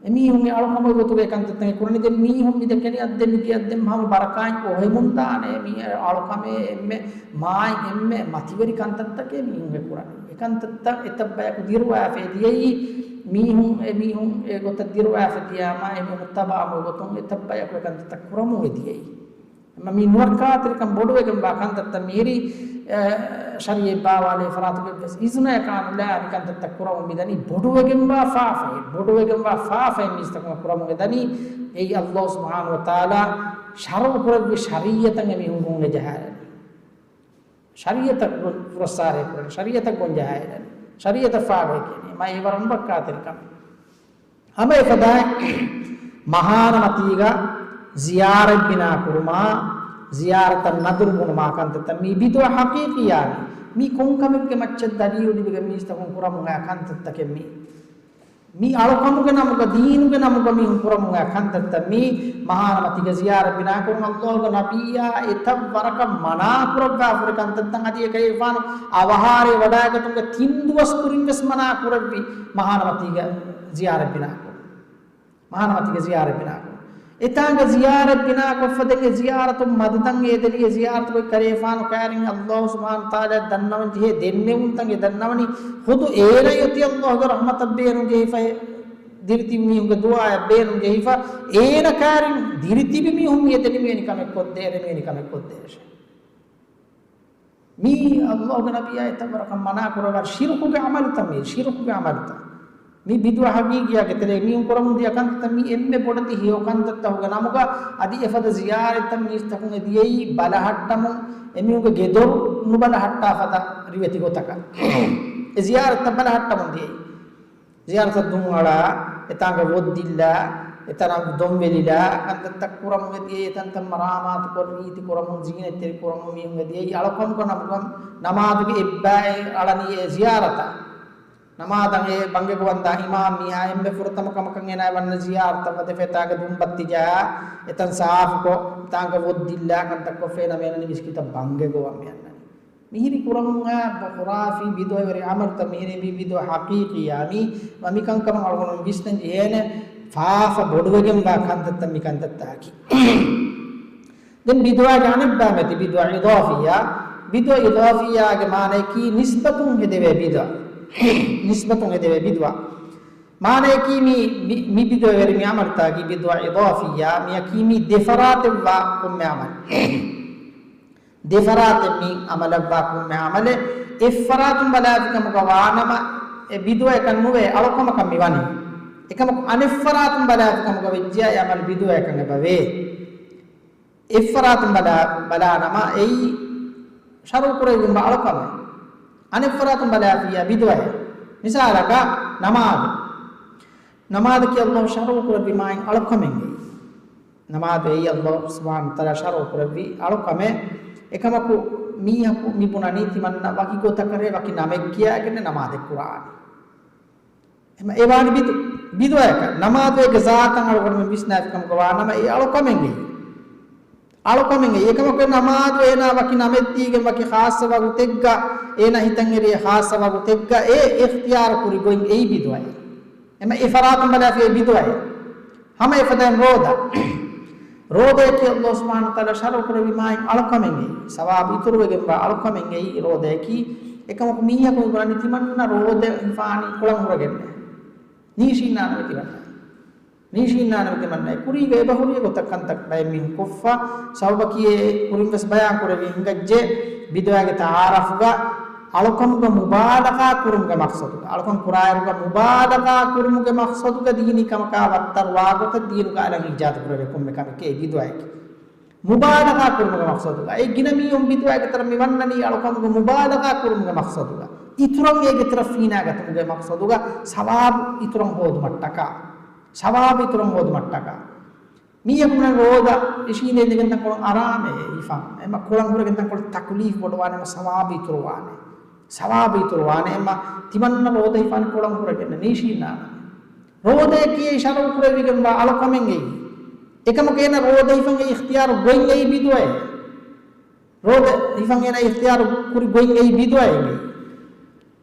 އެމީހުން އެ އަޅުކަމުގެ ގޮތުގަ އެ ކަންތައްތައް ކުރަނީ. ދެން މީހުން މި ދެކެނީ އަދި މި ގެޔަށް ދެން ހަމަ ބަރަކާތް އޮހެމުން ދާނެ. މީ އަޅުކަމެއް އެންމެ މާތް އެންމެ މަތިވެރި ކަންތައްތަކެއް މީހުން އެ ކުރަނީ. އެ ކަންތައްތައް އެތައް ބަޔަކު ދިރުވާފަ ދިޔައީ. މީހުން އެމީހުން އެ ގޮތަށް ދިރުވާފަ ދިޔާމާ އެމީހުން ތަބާ މުޅު ގޮތުން އެތައް ބަޔަކު އެ ކަންތައްތައް ކުރަމުން އެ ދިޔައީ. އެމަ މި ނުވައްކާތެރިކަން ބޮޑުވެގެންވާ ކަންތައްތައް މިހިރީ، އަ، ޝަރީޢަތް ބާވާލޭ ފަރާތުގެ ވެސް އިޒުނަޔަކާ ނުލާ މި ކަންތައްތައް ކުރަމުން މިދަނީ. ބޮޑުވެގެންވާ ފާފައެއް، ބޮޑުވެގެންވާ ފާފައެއް މީސްތަކުން ކުރަމުން އެދަނީ. އެއީ ﷲ ސުބްޙާނަހޫ ވަތަޢާލާ ޝަރުޢު ކުރެއްވި ޝަރީޢަތަށް އެމީހުން ގޮން އެ ޖަހާލަނީ. ޝަރީޢަތަށް ގޮން ފުރައްސާރަ ކުރަނީ، ޝަރީޢަތަށް ގޮން ޖަހާލަނީ. ޝަރީޢަތަށް ފާޑު އެކޭނީ. މާ އެ ވަރަށް ނުވައްކާތެރި ކަމެއް. ހަމަ އެފަދައިން މަހާނަ މަތީގަ ޒިޔާރަތް ބިނާ ކުރުމާ، ޒިޔާރަތަށް ނަދުރު ބުނުމާ ކަންތައްތައް މީ ބިދުޢަ ޙަޤީޤީއާ މީ. މީ ކޮން ކަމެއްގެ މައްޗަށް ދަލީލު ލިބިގެން މީސްތަކުން ކުރަމުން އައި ކަންތައްތަކެއް މީ. މީ އަޅުކަމުގެ ނަމުގަ، ދީނުގެ ނަމުގަ މީހުން ކުރަމުން އައި ކަންތައްތައް މީ. މަހާނަ މަތީގަ ޒިޔާރަތް ބިނާ ކުރުން ﷲގެ ނަބިއްޔާ އެތައް ވަރަކަށް މަނާ ކުރައްވާފަ ހުރި ކަންތައްތައް. އަދި އެކަލޭގެފާނު އަވަހާރަ ވަޑައިގަތުމުގެ ތިން ދުވަސް ކުރިން ވެސް މަނާ ކުރެއްވި މަހާނަ މަތީގަ ޒިޔާރަތް ބިނާ ކުރުން. މަހާނަ މަތީގަ ޒިޔާރަތް ބިނާކުރުން. އެތާނގަ ޒިޔާރަތް ބިނާކޮށްފަ ދެން އެ ޒިޔާރަތުން މަދުތަން އެދެނީ. އެ ޒިޔާރަތުގައި ކަލޭގެފާނު ކައިރިން ﷲ ސުބްޙާނަހޫ ވަތަޢާލާ ދަންނަވަން ޖެހޭ ދެންނެވުންތައް އެ ދަންނަވަނީ. ޚުދު އޭނަ އޮތީ ﷲގެ ރަޙްމަތަށް ބޭނުން ޖެހިފަ އެ ދިރިތިބި މީހުންގެ ދުޢާއަށް ބޭނުން ޖެހިފަ، އޭނަ ކާރިން ދިރިތިބި މީހުން މިއަދެ ނިމިވެނި ކަމެއް ކޮށްދޭށޭ، ނިމިވެނި ކަމެއް ކޮށްދޭށޭ. މީ ﷲގެ ނަބިއްޔާ އެތައް ވަރަކަށް މަނާ ކުރައްވާ ޝިރުކުގެ ޢަމަލުތައް މީ، ޝިރުކުގެ ޢަމަލުތައް. މީ ބިދުޢަ ޙަޤީޤީއަށް ގެތެރޭ މީހުން ކުރަމުން ދިޔަ ކަންތައްތައް މީ އެންމެ ބޮޑެތި ހެޔޮ ކަންތައްތަކުގެ ނަމުގަ އަދި އެފަދަ ޒިޔާރަތްތައް މީސްތަކުން އެ ދިޔައީ ބަލަހައްޓަމުން، އެމީހުންގެ ގެދޮރު ނުބަލަހައްޓާ ފަދަ ރިވެތި ގޮތަކަށް އެ ޒިޔާރަތްތައް ބަލަހައްޓަމުން ދިޔައީ. ޒިޔާރަތަށް ދުން އަޅާ، އެތާނގަ ވޮއްދިއްލާ، އެތަނަށް ދޮންވެލިލާ، ކަންތައްތައް ކުރަމުގެ ދިޔައީ، އެތަންތައް މަރާމާތުކޮށް، ރީތި ކުރަމުން، ޒީނަތްތެރި ކުރަމުން މީހުންގެ ދިޔައީ، އަޅުކަމުގަ ނަމުގަ ނަމާދުގެ އެއްބައި އަޅަނީ އެ ޒިޔާރަތަށް. ނަމާދަށް އެ ބަންގެ ގޮވަންދާ އިމާމް މީހާ އެންމެ ފުރަތަމަ ކަމަކަށް އޭނާ ވަންނަ ޒިޔާރަތަށް ވަދެފަ އެތާނގަ ދުން ބައްތި ޖަހާ، އެތަން ސާފުކޮށް، އެތާނގަ ވޮއްދިއްލާ ކަންތައް ކޮށްފަ އޭނާ މިއަންނަނީ މިސްކިތަށް ބަންގެ ގޮވަން މިއަންނަނީ. މިހިރީ ކުރަމުން އައި ޚުރާފީ ބިދުޢަވެރި ޢަމަލުތައް މިހިރީ މި ބިދުޢަ ޙަޤީޤީއާ މީ ވަ މިކަންކަމަށް އަޅުގަނޑު ވިސްނަން ޖެހޭނެ ފާފަ ބޮޑުވެގެންވާ ކަންތައްތައް މި ކަންތައްތަކީ. ދެން ބިދުޢާގެ އަނެއްބައިމެ ތި ބިދުޢަ އިޟާފިއްޔާ. ބިދުޢަ އިޟާފިއްޔާގެ މާނަޔަކީ ނިސްބަތުން ހެދެވޭ ބިދުޢަ. ނިސްބަތުން ހެދެވޭ ބިދުޢަ. މާނަޔަކީ މި، މި، މި ބިދުޢަވެރި މި ޢަމަލުތަކީ ބިދުޢަ އިޟާފިއްޔާ. މިޔަކީ މީ ދެފަރާތެއްވާ ކޮންމެ ޢަމަލެއް. ދެފަރާތެއް މި ޢަމަލަށްވާ ކޮންމެ ޢަމަލެއް އެއްފަރާތުން ބަލާފިކަމުގަ ވާނަމަ، އެ ބިދުޢައެއް ނުވޭ، އަޅުކަމަކަށް މި ވަނީ. އެކަމަކު އަނެއްފަރާތުން ބަލާފިކަމުގަ ވެއްޖެޔާ އެ ޢަމަލު ބިދުޢައެއްކަން އެބަވޭ. އެއްފަރާތުން ބަލާ، ބަލާނަމަ އެއީ ޝަރުޢު ކުރެވިގެންވާ އަޅުކަމެއް. އަނެއްފަރާތުން ބަލާފިއްޔާ ބިދުޢައެއް. މިސާލަކަށް ނަމާދު. ނަމާދަކީ ﷲ ޝަރުޢު ކުރެއްވި މާތް އަޅުކަމެއްގައި. ނަމާދު އެއީ ﷲ ސުބްޙާނަހޫ ވަތަޢާލާ ޝަރުޢު ކުރެއްވި އަޅުކަމެއް. އެކަމަކު މީހަކު މި ބުނަނީ ތިމަންނަ ވަކި ގޮތަކަށް ވަކި ނަމެއް ކިޔާގެން ނަމާދެއް ކުރާނީ. އެމަ އެވާނީ ބިދު، ބިދުޢައަކަށް. ނަމާދު އޭގެ ޒާތަށް އަޅުގަނޑުމެން ވިސްނާފިކަމުގަ ވާނަމަ އެ އަޅުކަމެއްގައި. އަޅުކަމެއްގައި. އެކަމަކު ނަމާދު އޭނާ ވަކި ނަމެއްދީގެން ވަކި ޚާއްޞަ ވަގުތެއްގަ އޭނާ ހިތަށް އެރި ޚާއްޞަ ވަގުތެއްގަ އެ އިޚްތިޔާރު ކުރި ގޮތް އެއީ ބިދުޢައެއް. އެމަ އެ ފަރާތުން ބަލާފިޔޭ ބިދުޢައެއް. ހަމަ އެފަދައިން ރޯދަ. ރޯދައަކީ ﷲ ސުބްޙާނަހޫ ވަތަޢާލާ ޝަރުޢު ކުރެއްވި މާތް އަޅުކަމެއްގައި. ސަވާބު އިތުރުވެގެންވާ އަޅުކަމެއްގައި ރޯދައަކީ. އެކަމަކު މީހަކު މި ބުނަނީ ތިމަންނަ ރޯދަ ހިފާނީ ކޮޅަން ހުރެގެންނޭ. ނީށީންނާނަމޭ ތިމަންނަ. ނީށީންނާނަމޭ ތިމަންނަ. ކުރީގަ އެބަހުރި ގޮތަށް ކަންތައް ބައެއް މީހުން ކޮށްފަ. ސަބަބަކީ އެ ކުރިން ވެސް ބަޔާން ކުރެވި ހިނގައްޖެ. ބިދުޢާގެ ތަޢާރަފުގަ އަޅުކަމުގަ މުބާލަޣާ ކުރުމުގެ މަޤްޞަދުގަ، އަޅުކަން ކުރާއިރުގަ މުބާލަޣާ ކުރުމުގެ މަޤްޞަދުގަ ދީނީ ކަމަކާ ވައްތަރުވާ ގޮތަށް ދީނުގަ އަލަށް އީޖާދު ކުރެވޭ ކޮންމެ ކަމެކޭ ބިދުޢައެކޭ. މުބާލަޣާ ކުރުމުގެ މަޤްޞަދުގަ. އެ ގިނަ މީހުން ބިދުޢާގެ ތެރެ މި ވަންނަނީ އަޅުކަމުގެ މުބާލަޣާ ކުރުމުގެ މަޤްޞަދުގަ. އިތުރަށް އޭގެ ތެރަށް ފީނާގަތުމުގެ މަޤްޞަދުގަ ސަވާބު އިތުރަށް ހޯދުމަށްޓަކާ. ސަވާބު އިތުރަށް ހޯދުމަށްޓަކާ. މީހަކު މި ރޯދަ އިށީނދެ އިނދެގެން ތަންކޮޅުން އަރާމޭ ހިފަން. އެމަ ކޮޅަން ހުރެގެން ތަންކޮޅު ތަކުލީފް ބޮޑުވާނެ، އެމަ ސަވާބު އިތުރުވާނެ. ސަވާބު އިތުރުވާނެ. އެމަ ތިމަންނަ ރޯދަ ހިފާނެ ކޮޅަން ހުރެގެން ނީށީންނާނަމޭ. ރޯދައަކީ ޝަރުޢު ކުރެވިގެންވާ އަޅުކަމެއްގައި. އެކަމަކު އޭނަ ރޯދަ ހިފަން އެ އިޚްތިޔާރު ގޮތް އެއީ ބިދުޢައެއް. ރޯދަ ހިފަން އޭނަ އިޚްތިޔާރު ކުރި ގޮތް އެއީ ބިދުޢައެއް.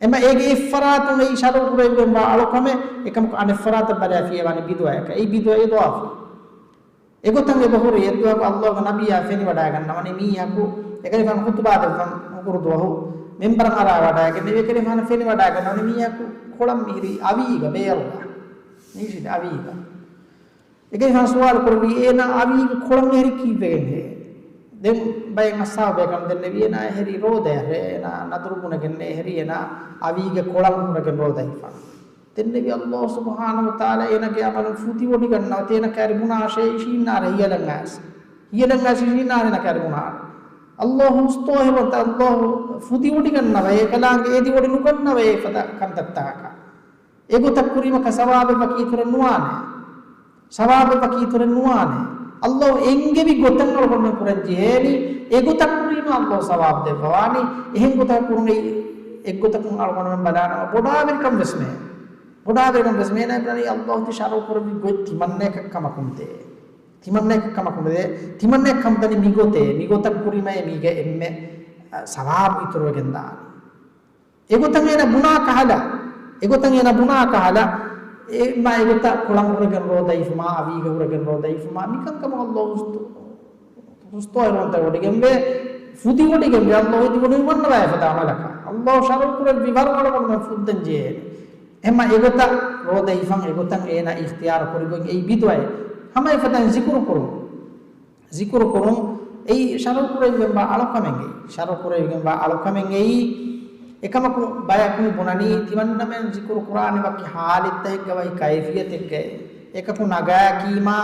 އެމަ އޭގެ އެއްފަރާތުން އެއީ ޝަރުޢު ކުރެވިގެންވާ އަޅުކަމެއް، އެކަމަކު އަނެއްފަރާތަށް ބަލާފިޔޭ ވާނީ ބިދުޢައަކަށް. އެއީ ބިދުޢަ އިޟާފީ. އެގޮތަށް އެބަހުރި އެއްދުވަހަކު ﷲގެ ނަބިއްޔާ ފެނިވަޑައިގަންނަވަނީ މީހަކު އެކަލިފާނު ޚުތުބާ ދެއްވަން ހުކުރު ދުވަހު މިންބަރަށް އަރާވަޑައިގެން އެކަލިފާނު ފެނިވަޑައިގަންނަވަނީ މީހަކު ކޮޅަށް މިހިރީ އަވީގަ ބޭރުގަ. ނީށިން އަވީގަ. އެކަލިފާނު ސުވާލު ކުރެއްވީ އޭނާ އަވީގަ ކޮޅަށް އެހެރީ ކީއްވެގެންހޭ؟ ދެން ބައެއް އަޞްޙާބު ބޭކަލުން ދެންނެވި އޭނާ އެހެރީ ރޯދައަށް އޭނާ ނަދުރު ބުނެގެންނޭ އެހެރީ އޭނާ އަވީގަ ކޮޅަށް ހުރެގެން ރޯދަ ހިފަން. ދެންނެވި ﷲ ސުބްޙާނަހޫ ވަތަޢާލާ އޭނަގެ ޢަމަލުން ފުދިވޮޑިގަންނަވަތަ އޭނަ ކައިރި ބުނާށޭ އިށީންނާރޭ ހިޔަލަން އައިސް. ހިޔަލަން އައިސް އިށީންނާރޭ އޭނަ ކައިރި ބުނާށޭ. ﷲ ހުސްތޯ ހެވަންތަ ﷲ ފުދިވޮޑިގަންނަވަ އެކަލާނގެ އެދިވޮޑި ނުގަންނަވަ އެފަދަ ކަންތައްތަކަކަށް. އެގޮތަށް ކުރީމަކަށް ސަވާބެއް ވަކި އިތުރެއް ނުވާނެ. ސަވާބެއް ވަކި އިތުރެއް ނުވާނެ. ﷲ އެންގެވި ގޮތަށް އަޅުގަނޑުމެން ކުރަން ޖެހޭނީ. އެގޮތަށް ކުރީމަ ﷲ ސަވާބު ދެއްވަވާނީ. އެހެން ގޮތަކަށް ކުރުނީ އެއްގޮތަކުން އަޅުގަނޑުމެން ބަލާނަމަ ބޮޑާވެރިކަން ވެސް މޭ. ބޮޑާވެރިކަން ވެސް މޭނަ ބުނަނީ ﷲ ތި ޝަރުޢު ކުރެއްވި ގޮތް ތިމަންނައަކަށް ކަމަކުން ދޭ. ތިމަންނައަކަށް ކަމަކުން ދޭ. ތިމަންނައަކަށް ކަމަކުން ދޭ. މިގޮތޭ. މިގޮތަށް ކުރީމައޭ މީގެ އެންމެ، އަ، ސަވާބު އިތުރުވެގެން ދާނީ. އެގޮތަށް އޭނަ ބުނާ ކަހަލަ، އެގޮތަށް އޭނަ ބުނާ ކަހަލަ، އެ، މާ އެގޮތަށް ކޮޅަށް ހުރެގެން ރޯދަ ހިފުމާ، އަވީގަ ހުރެގެން ރޯދަ ހިފުމާ، މިކަންކަމަށް ﷲ ހުސްތު-، ހުސްތޯއިރުވަންތަ ވޮޑިގެންވޭ، ފުދި ވޮޑިގެންވޭ، ﷲ އެދި ވޮޑި ނުވަންނަވާ އެފަދަ ޢަމަލަކަށް. ﷲ ޝަރުޢު ކުރެއްވި ވަރު އަޅުގަނޑުމެން ފުއްދަން ޖެހޭނެ. އެމަ އެގޮތަށް ރޯދަ ހިފަން އެގޮތަށް އޭނާ އިޚްތިޔާރު ކުރި ގޮތް އެއީ ބިދުޢައެއް. ހަމަ އެފަދައިން ޒިކުރު ކުރުން. ޒިކުރު ކުރުން އެއީ ޝަރުޢު ކުރެވިގެންވާ އަޅުކަމެއް އެއީ. ޝަރުޢު ކުރެވިގެންވާ އަޅުކަމެއް އެއީ. އެކަމަކު ބަޔަކު މި ބުނަނީ ތިމަންނަމެން ޒިކުރު ކުރާނެ ވަކި ޙާލަތްތަކެއްގަ ވަކި ކައިފިޔަތެއްގައޭ. އެކަކު ނަގާކީމާ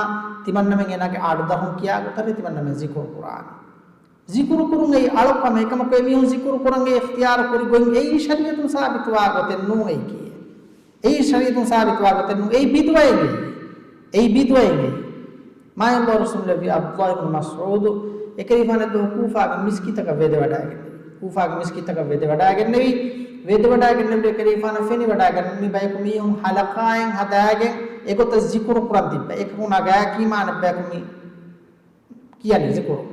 ތިމަންނަމެން އޭނާގެ އަޑުދަށުން ކިޔާ ގޮތަށް ތިމަންނަމެން ޒިކުރު ކުރާނެ. ޒިކުރު ކުރުން އެއީ އަޅުކަމެއް. އެކަމަކު އެމީހުން ޒިކުރު ކުރަން އެ އިޚްތިޔާރު ކުރި ގޮތް އެއީ ޝަރީޢަތުން ސާބިތުވާ ގޮތެއް ނޫން އެއީ ކިޔޭ. އެއީ ޝަރީޢަތުން ސާބިތުވާ ގޮތެއް ނޫން. އެއީ ބިދުޢައެއް އެއީ. އެއީ ބިދުޢައެއް އެއީ. މާތް ﷲ ރަސޫލު ނަބީ ޢަބްދުﷲ ބިން މަސްޢޫދު އެކަލޭގެފާނަށް ދުވަހު ކޫފާގެ މިސްކިތަކަށް ވެދެވަޑައިގެންނެވި. ކޫފާގެ މިސްކިތަކަށް ވެދެވަޑައިގެންނެވި. ވެދެވަޑައިގެންނެވި އެކަލޭގެފާނަށް ފެނިވަޑައިގެންނެވި ބަޔަކު މީހުން ޙަލަޤާއެއް ހަދާގެން އެގޮތަށް ޒިކުރު ކުރަން ތިއްބަ. އެކަކު ނަގާކީމާ އަނެއް ބަޔަކު މި ކިޔަނީ ޒިކުރު.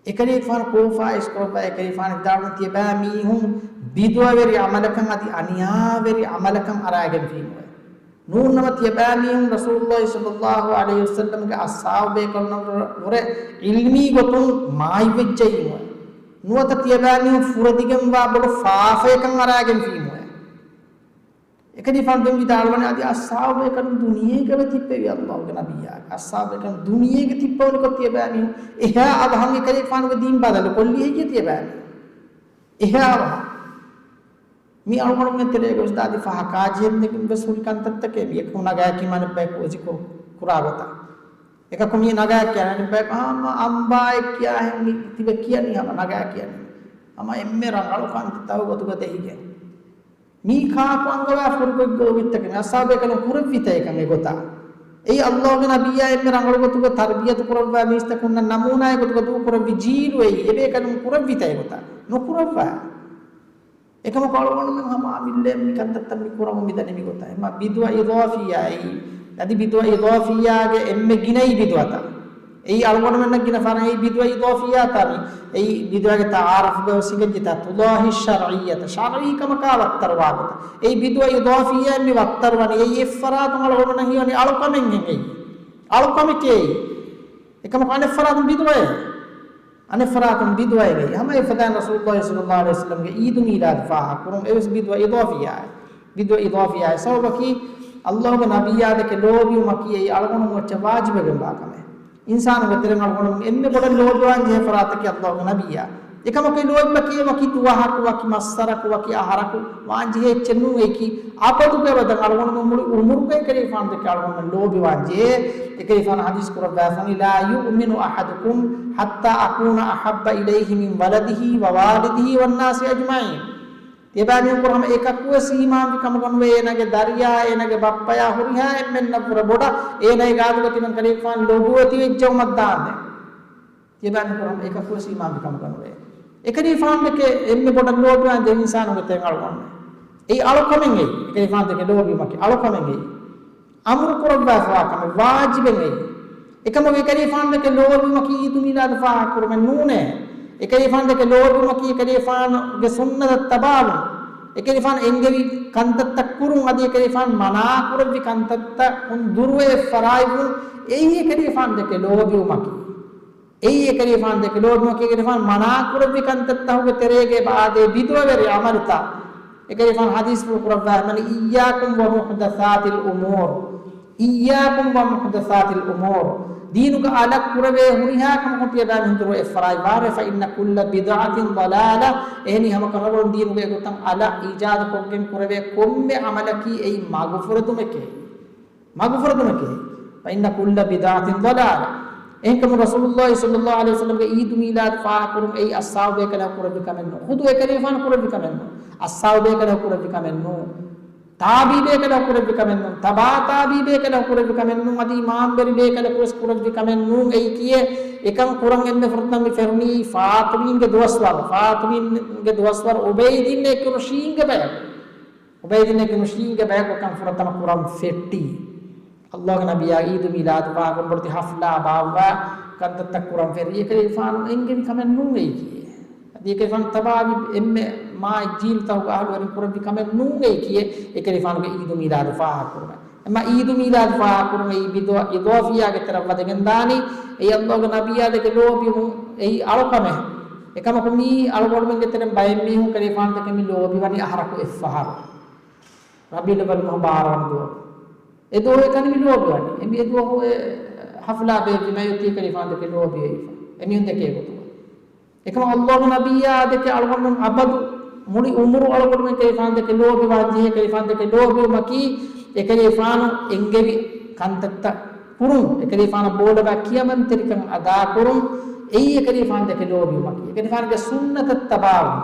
އެކަލޭގެފާނު ކޯފާ އިސްކުރައްވާ އެކަލޭގެފާނު ވިދާޅުވި ތިޔަބައިމީހުން ބިދުޢަވެރި ޢަމަލަކަށް އަދި އަނިޔާވެރި ޢަމަލަކަށް އަރާގެންފީމުވެ. ނޫންނަމަ ތިޔަބައިމީހުން ރަސޫލުﷲ ޞައްލަﷲ ޢަލައިހި ވަސައްލަމްގެ އަޞްޙާބުބޭކަލުންނަށް ވުރެ ޢިލްމީ ގޮތުން މާތްވެއްޖައީމުވެ. ނުވަތަ ތިޔަބައިމީހުން ފުރެދިގެންވާ ބޮޑު ފާފަޔަކަށް އަރާގެންފީމުވެ. އެކަލޭގެފާނު ދެން ވިދާޅުވަނީ އަދި އަޞްޙާބުބޭކަލުން ދުނިޔޭގަ ތިއްބެވި ﷲގެ ނަބިއްޔާގެ އަޞްޙާބުބޭކަލުން ދުނިޔޭގަ ތިއްބެވުނިކޮށް ތިޔަބައިމީހުން އެހާ އަވަހަށް އެކަލޭގެފާނުގެ ދީން ބަދަލުކޮށްލީ ހެއްޔޭ ތިޔަބައިމީހުން؟ އެހާ އަވަހަށް. މި އަޅުގަނޑުމެން ތެރޭގަ ވެސްދާދި ފަހަކާ ޖެހެންދެން ވެސް ހުރި ކަންތައްތަކެއް މި އެކަކު ނަގާ ކިޔަނީ އަނެއްބަޔަކު ޒިކުރު ކުރާ ގޮތަށް. އެކަކު މި ނަގާ ކިޔަނީ އަނެއްބަޔަކު ހަމަ އަނބާއެއް ކިޔާހެން މި ތިބެ ކިޔަނީ ހަމަ ނަގާ ކިޔަނީ. ހަމަ އެންމެ ރަނގަޅު ކަންތައްތަކުގެ ގޮތުގަ ދެހިގެން. މީ ކާކު އަންގަވާ ފުރިގޮތްގެ އޮވިތަކެއް އަޞްޙާބުބޭކަލުން ކުރެއްވިތަ އެކަން އެގޮތަށް؟ އެއީ ﷲގެ ނަބިއްޔާ އެންމެ ރަނގަޅު ގޮތުގަ ތަރްބިޔަތު ކުރައްވާ މީސްތަކުންނަށް ނަމޫނާއެއް ގޮތުގަ ދޫކުރެއްވި ޖީލު އެއީ. އެބޭކަލުން ކުރެއްވިތަ އެގޮތަށް؟ ނުކުރައްވާ. އެކަމަކު އަޅުގަނޑުމެން ހަމަ މި ލޭ މި ކަންތައްތައް މި ކުރަމުން މި ދަނީ މި ގޮތަށް. އެމަ ބިދުޢަ އިޟާފިއްޔާ އެއީ. އަދި ބިދުޢަ އިޟާފިއްޔާގެ އެންމެ ގިނައީ ބިދުޢަތައް. އެއީ އަޅުގަނޑުމެންނަށް ގިނަ ފަހަރަށް އެއީ ބިދުޢަ އިޟާފިއްޔާތާ މި. އެއީ ބިދުޢަގެ ތަޢާރަފުގަ ވެސް ހިނގައްޖެތާ ތުޟާހި ޝަރްޢިއްޔަތަ. ޝަރްޢީ ކަމަކާ ވައްތަރުވާ ގޮތަށް. އެއީ ބިދުޢަ އިޟާފިއްޔާ މި ވައްތަރުވަނީ. އެއީ އެއްފަރާތުން އަޅުގަނޑުމެންނަށް ހީވަނީ އަޅުކަމެއްހެން އެއީ. އަޅުކަމެކޭ އެއީ. އެކަމަކު އަނެއްފަރާތުން ބިދުޢައެއް. އަނެއްފަރާތުން ބިދުޢައެއް. ހަމަ އެފަދައިން ރަސޫލުﷲ ޞައްލަﷲ ޢަލައިހި ވަސައްލަމްގެ ޢީދު މީލާދު ފާހަގަކުރުން އެވެސް ބިދުޢަ އިޟާފިއްޔާއެއް. ބިދުޢަ އިޟާފިއްޔާއެއް. ސަބަބަކީ، ﷲގެ ނަބިއްޔާ ދެކެ ލޯބިވުމަކީ އެއީ އަޅުގަނޑުމެން އެއްޗެއް ވާޖިބެއް ވެގެންވާ ކަމެއް. އިންސާނުންގެ ތެރެއިން އަޅުގަނޑުމެން އެންމެ ބޮޑަށް ލޯބިވާން ޖެހޭ ފަރާތަކީ ﷲގެ ނަބިއްޔާ. އެކަމަކު ލޯބިވުމަކީ ވަކި ދުވަހަކު، ވަކި މައްސަރަކު، ވަކި އަހަރަކު ވާން ޖެހޭ އެއްޗެއް ނޫން. އެއީކީ އަބަދުގެ އަބަދަށް އަޅުގަނޑުމެން މުޅި އުމުރުގައި އެކަލޭގެފާނު ދެކެ އަޅުގަނޑުމެން ލޯބިވާން ޖެހޭ. އެކަލޭގެފާނު ޙަދީޘް ކުރައްވާފަނީ، "لا يؤمن أحدكم حتى أكون أحب إليه من ولده ووالده والناس أجمعين." ތިޔަބައިމީހުންކުރެ ހަމަ އެކަކުވެސް އީމާންވި ކަމުގަ ނުވޭ، އޭނާގެ ދަރިޔާ، އޭނާގެ ބައްޕަޔާ، ހުރިހާ އެންމެންނަށްވުރެ ބޮޑަށް އޭނާގެ ގާތުގަ ތިމަން ކަލޭގެފާނު ލޯބިވެތިވެއްޖައުމަށްދާންދެން. ތިޔަބައިމީހުންކުރެ ހަމަ އެކަކުވެސް އީމާންވި ކަމުގަ ނުވޭ. އެކަލޭގެފާނު ދެކެ އެންމެ ބޮޑަށް ލޯބިވާން ޖެހޭ އިންސާނުންގެ ތެރެއިން އަޅުގަނޑުމެން. އެއީ އަޅުކަމެއް އެއީ. އެކަލޭގެފާނު ދެކެ ލޯބިވުމަކީ އަޅުކަމެއް އެއީ. އަމުރު ކުރައްވާފަވާ ކަމެއް، ވާޖިބެއް އެއީ. އެކަމަކު އެކަލޭގެފާނު ދެކެ ލޯބިވުމަކީ ޢީދު މީލާދު ފާހަގަކުރުމެއް ނޫނޭ. އެކަލޭގެފާނު ދެކެ ލޯބިވުމަކީ އެކަލޭގެފާނުގެ ސުންނަތަށް ތަބާވުން. އެކަލޭގެފާނު އެންގެވި ކަންތައްތައް ކުރުން، އަދި އެކަލޭގެފާނު މަނާ ކުރެއްވި ކަންތައްތަކުން ދުރުވެ އެއްފަރާތްވުން. އެއީ އެކަލޭގެފާނު ދެކެ ލޯބިވުމަކީ. އެއީ އެކަލޭގެފާނު ދެކެ ލޯބިވުމަކީ އެކަލޭގެފާނު މަނާ ކުރެއްވި ކަންތައްތަކުގެ ތެރޭގައި އާދޭ ބިދުޢަވެރި ޢަމަލުތައް. އެކަލޭގެފާނު ޙަދީޘްފުޅު ކުރައްވާ ހަމަނި، "إياكم ومحدثات الأمور، إياكم ومحدثات الأمور." ދީނުގަ އަލަށް ކުރެވޭ ހުރިހާ ކަމަކުން ތިޔަބައިމީހުން ދުރުވެ އެއްފަރާތްވާށޭ، "فإن كل بدعة ضلالة." އެހެނީ ހަމަ ކަށަވަރުން ދީނުގަ އެގޮތަށް އަލަށް އީޖާދުކޮށްގެން ކުރެވޭ ކޮންމެ ޢަމަލަކީ އެއީ މަގުފުރެދުމެކޭ. މަގުފުރެދުމެކޭ. "فإن كل بدعة ضلالة." އެހެންކަމުން ރަސޫލުﷲ ޞައްލަﷲ ޢަލައިހި ވަސައްލަމްގެ ޢީދު މީލާދު ފާހަގަކުރުން އެއީ އަޞްޙާބު ބޭކަލަކު ކުރެއްވި ކަމެއް ނޫން. ޚުދު އެކަލޭގެފާނު ކުރެއްވި ކަމެއް ނޫން. އަޞްޙާބު ބޭކަލަކު ކުރެއްވި ކަމެއް ނޫން. ތާބިޢީ ބޭކަލަކު ކުރެއްވި ކަމެއް ނޫން. ތަބާ ތާބިޢީ ބޭކަލަކު ކުރެއްވި ކަމެއް ނޫން. އަދި އިމާމްވެރި ބޭކަލަކު ވެސް ކުރެއްވި ކަމެއް ނޫން. އެއީ ކިޔޭ އެކަން ކުރަން އެންމެ ފުރަތަމަ މި ފެނުނީ ފާޠިމީންގެ ދުވަސްވަރު. ފާޠިމީންގެ ދުވަސްވަރު އުބައިދީން އެކުނު ޝީންގެ ބަޔަކު. އުބައިދީން އެކުނު ޝީންގެ ބަޔަކު އެކަން ފުރަތަމަ ކުރަން ފެއްޓީ. ﷲގެ ނަބިއްޔާ ޢީދު މީލާދު ފާހަގަކުރަން ބޮޑެތި ޙަފްލާ ބާއްވާ ކަންތައްތައް ކުރަން ފެށީ. އެކަލޭގެފާނު އެންގެވި ކަމެއް ނޫން އެއީކީ. އަދި އެކަލޭގެފާނު ތަބާވި އެންމެ މާތް ޖީލުތަކުގެ އަހުލުވެރިން ކުރެއްވި ކަމެއް ނޫން އެއީކީ. އެކަލޭގެފާނުގެ ޢީދު މީލާދު ފާހަގަކުރުމެއް. އެމަ ޢީދު މީލާދު ފާހަގަކުރުން އެއީ ބިދުޢަ އިޟާފިއްޔާގެ ތެރަށް ވަދެގެން ދާނީ. އެއީ ﷲގެ ނަބިއްޔާ ދެކެ ލޯބިވުން އެއީ އަޅުކަމެއް. އެކަމަކު މީ އަޅުގަނޑުމެންގެ ތެރެއިން ބައެއް މީހުން އެކަލޭގެފާނު ދެކެ މި ލޯބިވަނީ އަހަރަކު އެއްފަހަރު. ރަބީޢުލް އައްވަލް މަހު ބާރަ ވަނަ ދުވަހު. އެ ދުވަހު އެކަނި މި ލޯބިވަނީ. އެ މި އެ ދުވަހު އެ ޙަފްލާ ބޭއްވި މަޔަތީ އެކަލޭގެފާނު ދެކެ ލޯބިވެފަ. އެމީހުން ދެކޭ ގޮތުގަ. އެކަމަ ﷲ ނަބިއްޔާ ދެކެ އަޅުގަނޑުމެން އަބަދު މުޅި އުމުރު އަޅުގަނޑުމެން އެކަލޭގެފާނު ދެކެ ލޯބިވާން ޖެހޭ. އެކަލޭގެފާނު ދެކެ ލޯބިވުމަކީ އެކަލޭގެފާނު އެންގެވި ކަންތައްތައް ކުރުން، އެކަލޭގެފާނަށް ބޯލަބާ ކިޔަމަންތެރިކަން އަދާކުރުން، އެއީ އެކަލޭގެފާނު ދެކެ ލޯބިވުމަކީ. އެކަލޭގެފާނުގެ ސުންނަތަށް ތަބާވުން،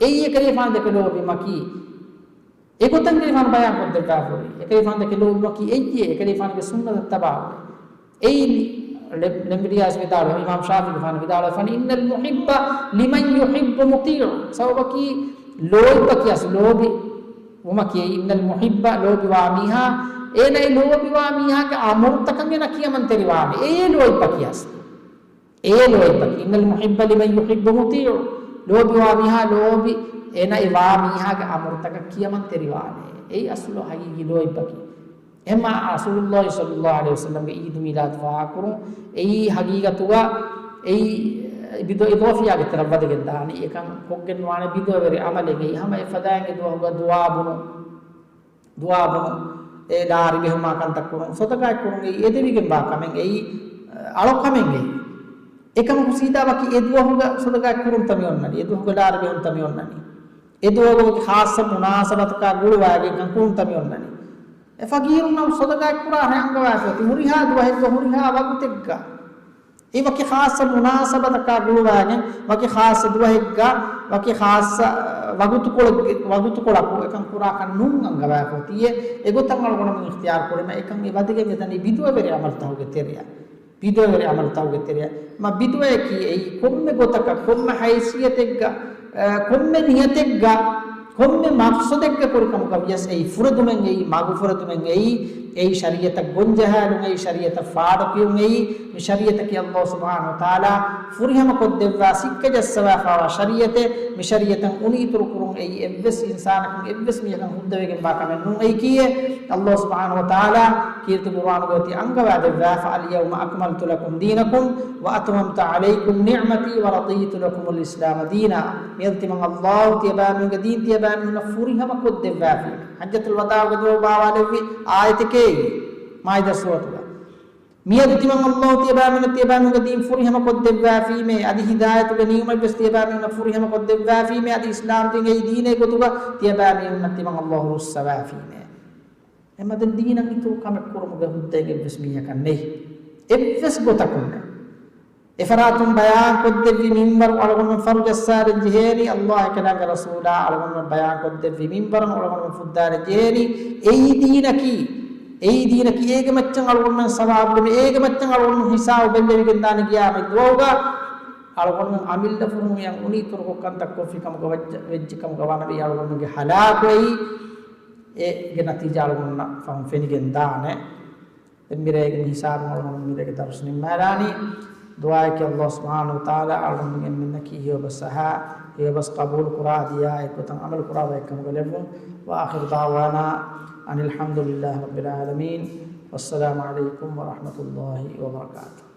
އެއީ އެކަލޭގެފާނު ދެކެ ލޯބިވުމަކީ. އެގޮތަށް އެކަލޭގެފާނު ބަޔާން ކޮށްދެއްވާފައި. އެކަލޭގެފާނު ދެކެ ލޯބިވުމަކީ އެއްޔޭ، އެކަލޭގެފާނުގެ ސުންނަތަށް ތަބާވުން. އެއީ ލެ-، ލެނބިރިޔާސް ވިދާޅުވި، އިމާމް ޝާފިޢީގެފާނު ވިދާޅުވި، فإن المحب لمن يحب مطيع. ސަބަބަކީ ލޯތްބަކިޔަސް ލޯބި ވުމަކީ، إن المحب، ލޯބިވާ މީހާ، އޭނައީ ލޯބިވާ މީހާގެ އަމުރުތަކަށް އޭނަ ކިޔަމަންތެރިވާނެ. އެއީ ލޯތްބަކިޔަސް. އެއީ ލޯތްބަކީ. إن المحب لمن يحب مطيع. ލޯބިވާ މީހާ ލޯބި އޭނައީ ވާ މީހާގެ އަމުރުތަކަށް ކިޔަމަންތެރިވާނެ. އެއީ އަސްލު ހަގީގީ ލޯތްބަކީ. އެހެންމާ ރަސޫލުﷲ ޞައްލަﷲ ޢަލައިހި ވަސައްލަމްގެ ޢީދު މީލާދު ފާހަގަކުރުން، އެއީ ހަގީގަތުގަ، އެއީ ބިދުޢަ އިޟާފިއްޔާގެ ތެރަށް ވަދެގެން ދާނީ. އެކަން ކޮށްގެން ނުވާނެ ބިދުޢަވެރި ޢަމަލެއް. އެއީ ހަމަ އެފަދައިން އެ ދުވަހުގަ ދުޢާ ބުނުން، ދުޢާ ބުނުން، އެ ލާރި ބެހުމާ ކަންތައް ކުރުން، ޞަދަޤާތް ކުރުން އެއީ އެދެވިގެން ވާ ކަމެއް އެއީ، އަޅުކަމެއް އެއީ. އެކަމަކު ސީދާ ވަކި އެ ދުވަހުގަ ޞަދަޤާތް ކުރުންތަ މި އޮންނަނީ، އެ ދުވަހުގަ ލާރި ބެހުންތަ މި އޮންނަނީ. އެ ދުވަހުގަ ވަކި ޚާއްޞަ މުނާސަބަތަކާ ގުޅުވައިގެން ކަން ކުރުންތަ މި އޮންނަނީ. އެ ފަގީރުންނަށް ޞަދަޤާތް ކުރާ ރޭ އަންގަވާފަ އޮތީ ހުރިހާ ދުވަހެއްގަ ހުރިހާ ވަގުތެއްގަ. އެ ވަކި ޚާއްޞަ މުނާސަބަތަކާ ގުޅުވައިގެން، ވަކި ޚާއްޞަ ދުވަހެއްގަ، ވަކި ޚާއްޞަ، އަ، ވަގުތުކޮޅެއްގެ، ވަގުތުކޮޅަކު އެކަން ކުރާކަށް ނޫން އަންގަވާފަ އޮތީ. އެގޮތަށް އަޅުގަނޑުމެން އިޚްތިޔާރު ކުރީމަ، އެކަން އެ ވަދެގެން މިދަނީ ބިދުޢަވެރި ޢަމަލުތަކުގެ ތެރެއަށް. ބިދުޢަވެރި ޢަމަލުތަކުގެ ތެރެއަށް. މަ ބިދުޢައަކީ އެއީ ކޮންމެ ގޮތަކަށް، ކޮންމެ ހައިސިއްޔަތެއްގަ، އަ، ކޮންމެ ނިޔަތެއްގަ، ކޮންމެ މަޤްޞަދެއްގަ ކުރި ކަމަކަށް ވިޔަސް އެއީ ފުރެދުމެއް އެއީ، މަގު ފުރެދުމެއް އެއީ، އެއީ ޝަރީޢަތަށް ގޮންޖަހާލުން އެއީ، ޝަރީޢަތަށް ފާޑުކިޔުން އެއީ، މި ޝަރީޢަތަކީ ﷲ ސުބްޙާނަހޫ ވަތަޢާލާ ފުރިހަމަ ކޮށްދެއްވާ، ސިއްކަ ޖައްސަވާފާވާ ޝަރީޢަތެއް. މި ޝަރީޢަތަށް އުނިއިތުރު ކުރުން އެއީ އެއްވެސް އިންސާނަކުން އެއްވެސް މީހަކަށް ހުއްދަވެގެންވާ ކަމެއް ނޫން. އެއީކީއެއް؟ ﷲ ސުބްޙާނަހޫ ވަތަޢާލާ ކީރިތި ޤުރުއާނުގަ އޮތީ އަންގަވާދެއްވާފަ، اليوم أكملت لكم دينكم وأتممت عليكم نعمتي ورضيت لكم الإسلام دينا. މިއަދު ތިމަން ﷲ ތިޔަބައިމީހުންގެ ދީން ތިޔަބައިމީހުންނަށް ފުރިހަމަ ކޮށްދެއްވާފީމޭ. ޙައްޖަތުލް ވަދާޢުގެ ދުވަހު ބާވާލެއްވި އާޔަތެކޭ މާއިދާ ސޫރަތުގަ. މިއަދު ތިމަން ﷲ ތިޔަބައިމީހުންނަށް ތިޔަބައިމީހުންގެ ދީން ފުރިހަމަ ކޮށްދެއްވާފީމޭ. އަދި ހިދާޔަތުގެ ނިޢުމަތްވެސް ތިޔަބައިމީހުންނަށް ފުރިހަމަ ކޮށްދެއްވާފީމޭ. އަދި އިސްލާމް ދީން އެއީ ދީނޭ ގޮތުގަ ތިޔަބައިމީހުންނަށް ތިމަން ﷲ ރުއްސަވާފީމޭ. އެމަ ދެން ދީނަށް އިތުރު ކަމެއް ކުރުމުގެ ހުއްދައެއް އެއްވެސް މީހަކަށް ނެތް. އެއްވެސް ގޮތަކުން ނެތް. އެފަރާތުން ބަޔާން ކޮށްދެއްވި މިންވަރު އަޅުގަނޑުމެން ފަރު ޖައްސާލަން ޖެހޭނީ، ﷲ އެކަލާނގެ ރަސޫލާ އަޅުގަނޑުމެން ބަޔާން ކޮށްދެއްވި މިންވަރުން އަޅުގަނޑުމެން ފުއްދާލަން ޖެހޭނީ. އެއީ ދީނަކީ، އެއީ ދީނަކީ އޭގެ މައްޗަށް އަޅުގަނޑުމެން ސަވާބު ލިބޭ، އޭގެ މައްޗަށް އަޅުގަނޑުމެން ހިސާބު ބެއްލެވިގެން ދާނެ ގިޔާމަތް ދުވަހުގަ. އަޅުގަނޑުމެން އަމިއްލަފުށް މިއަށް އުނިއިތުރު ކޮށް ކަންތައް ކޮށްފި ކަމުގަ ވައްޖަ-، ވެއްޖެ ކަމުގަ ވާނަމަ އަޅުގަނޑުމެންގެ ހަލާކު އެއީ. އޭގެ ނަތީޖާ އަޅުގަނޑުމެންނަށް ފަހުން ފެނިގެން ދާނެ. ދެން މިރޭގެ މި ހިސާބުން އަޅުގަނޑު މިރޭގެ ދަރުސް ނިންމާލާނީ. ދުޢާއަކީ ﷲ ސުބްޙާނަހޫ ވަތަޢާލާ އަޅުގަނޑުމެން އެންމެންނަކީ ހެޔޮބަސް އަހާ، ހެޔޮބަސް ޤަބޫލު ކުރާ، ދިޔާ އެއްގޮތަށް ޢަމަލު ކުރާ ބައެއް ކަމުގަ ލެއްވުން. وآخر دعوانا أن الحمد لله رب العالمين. والسلام عليكم ورحمة الله وبركاته.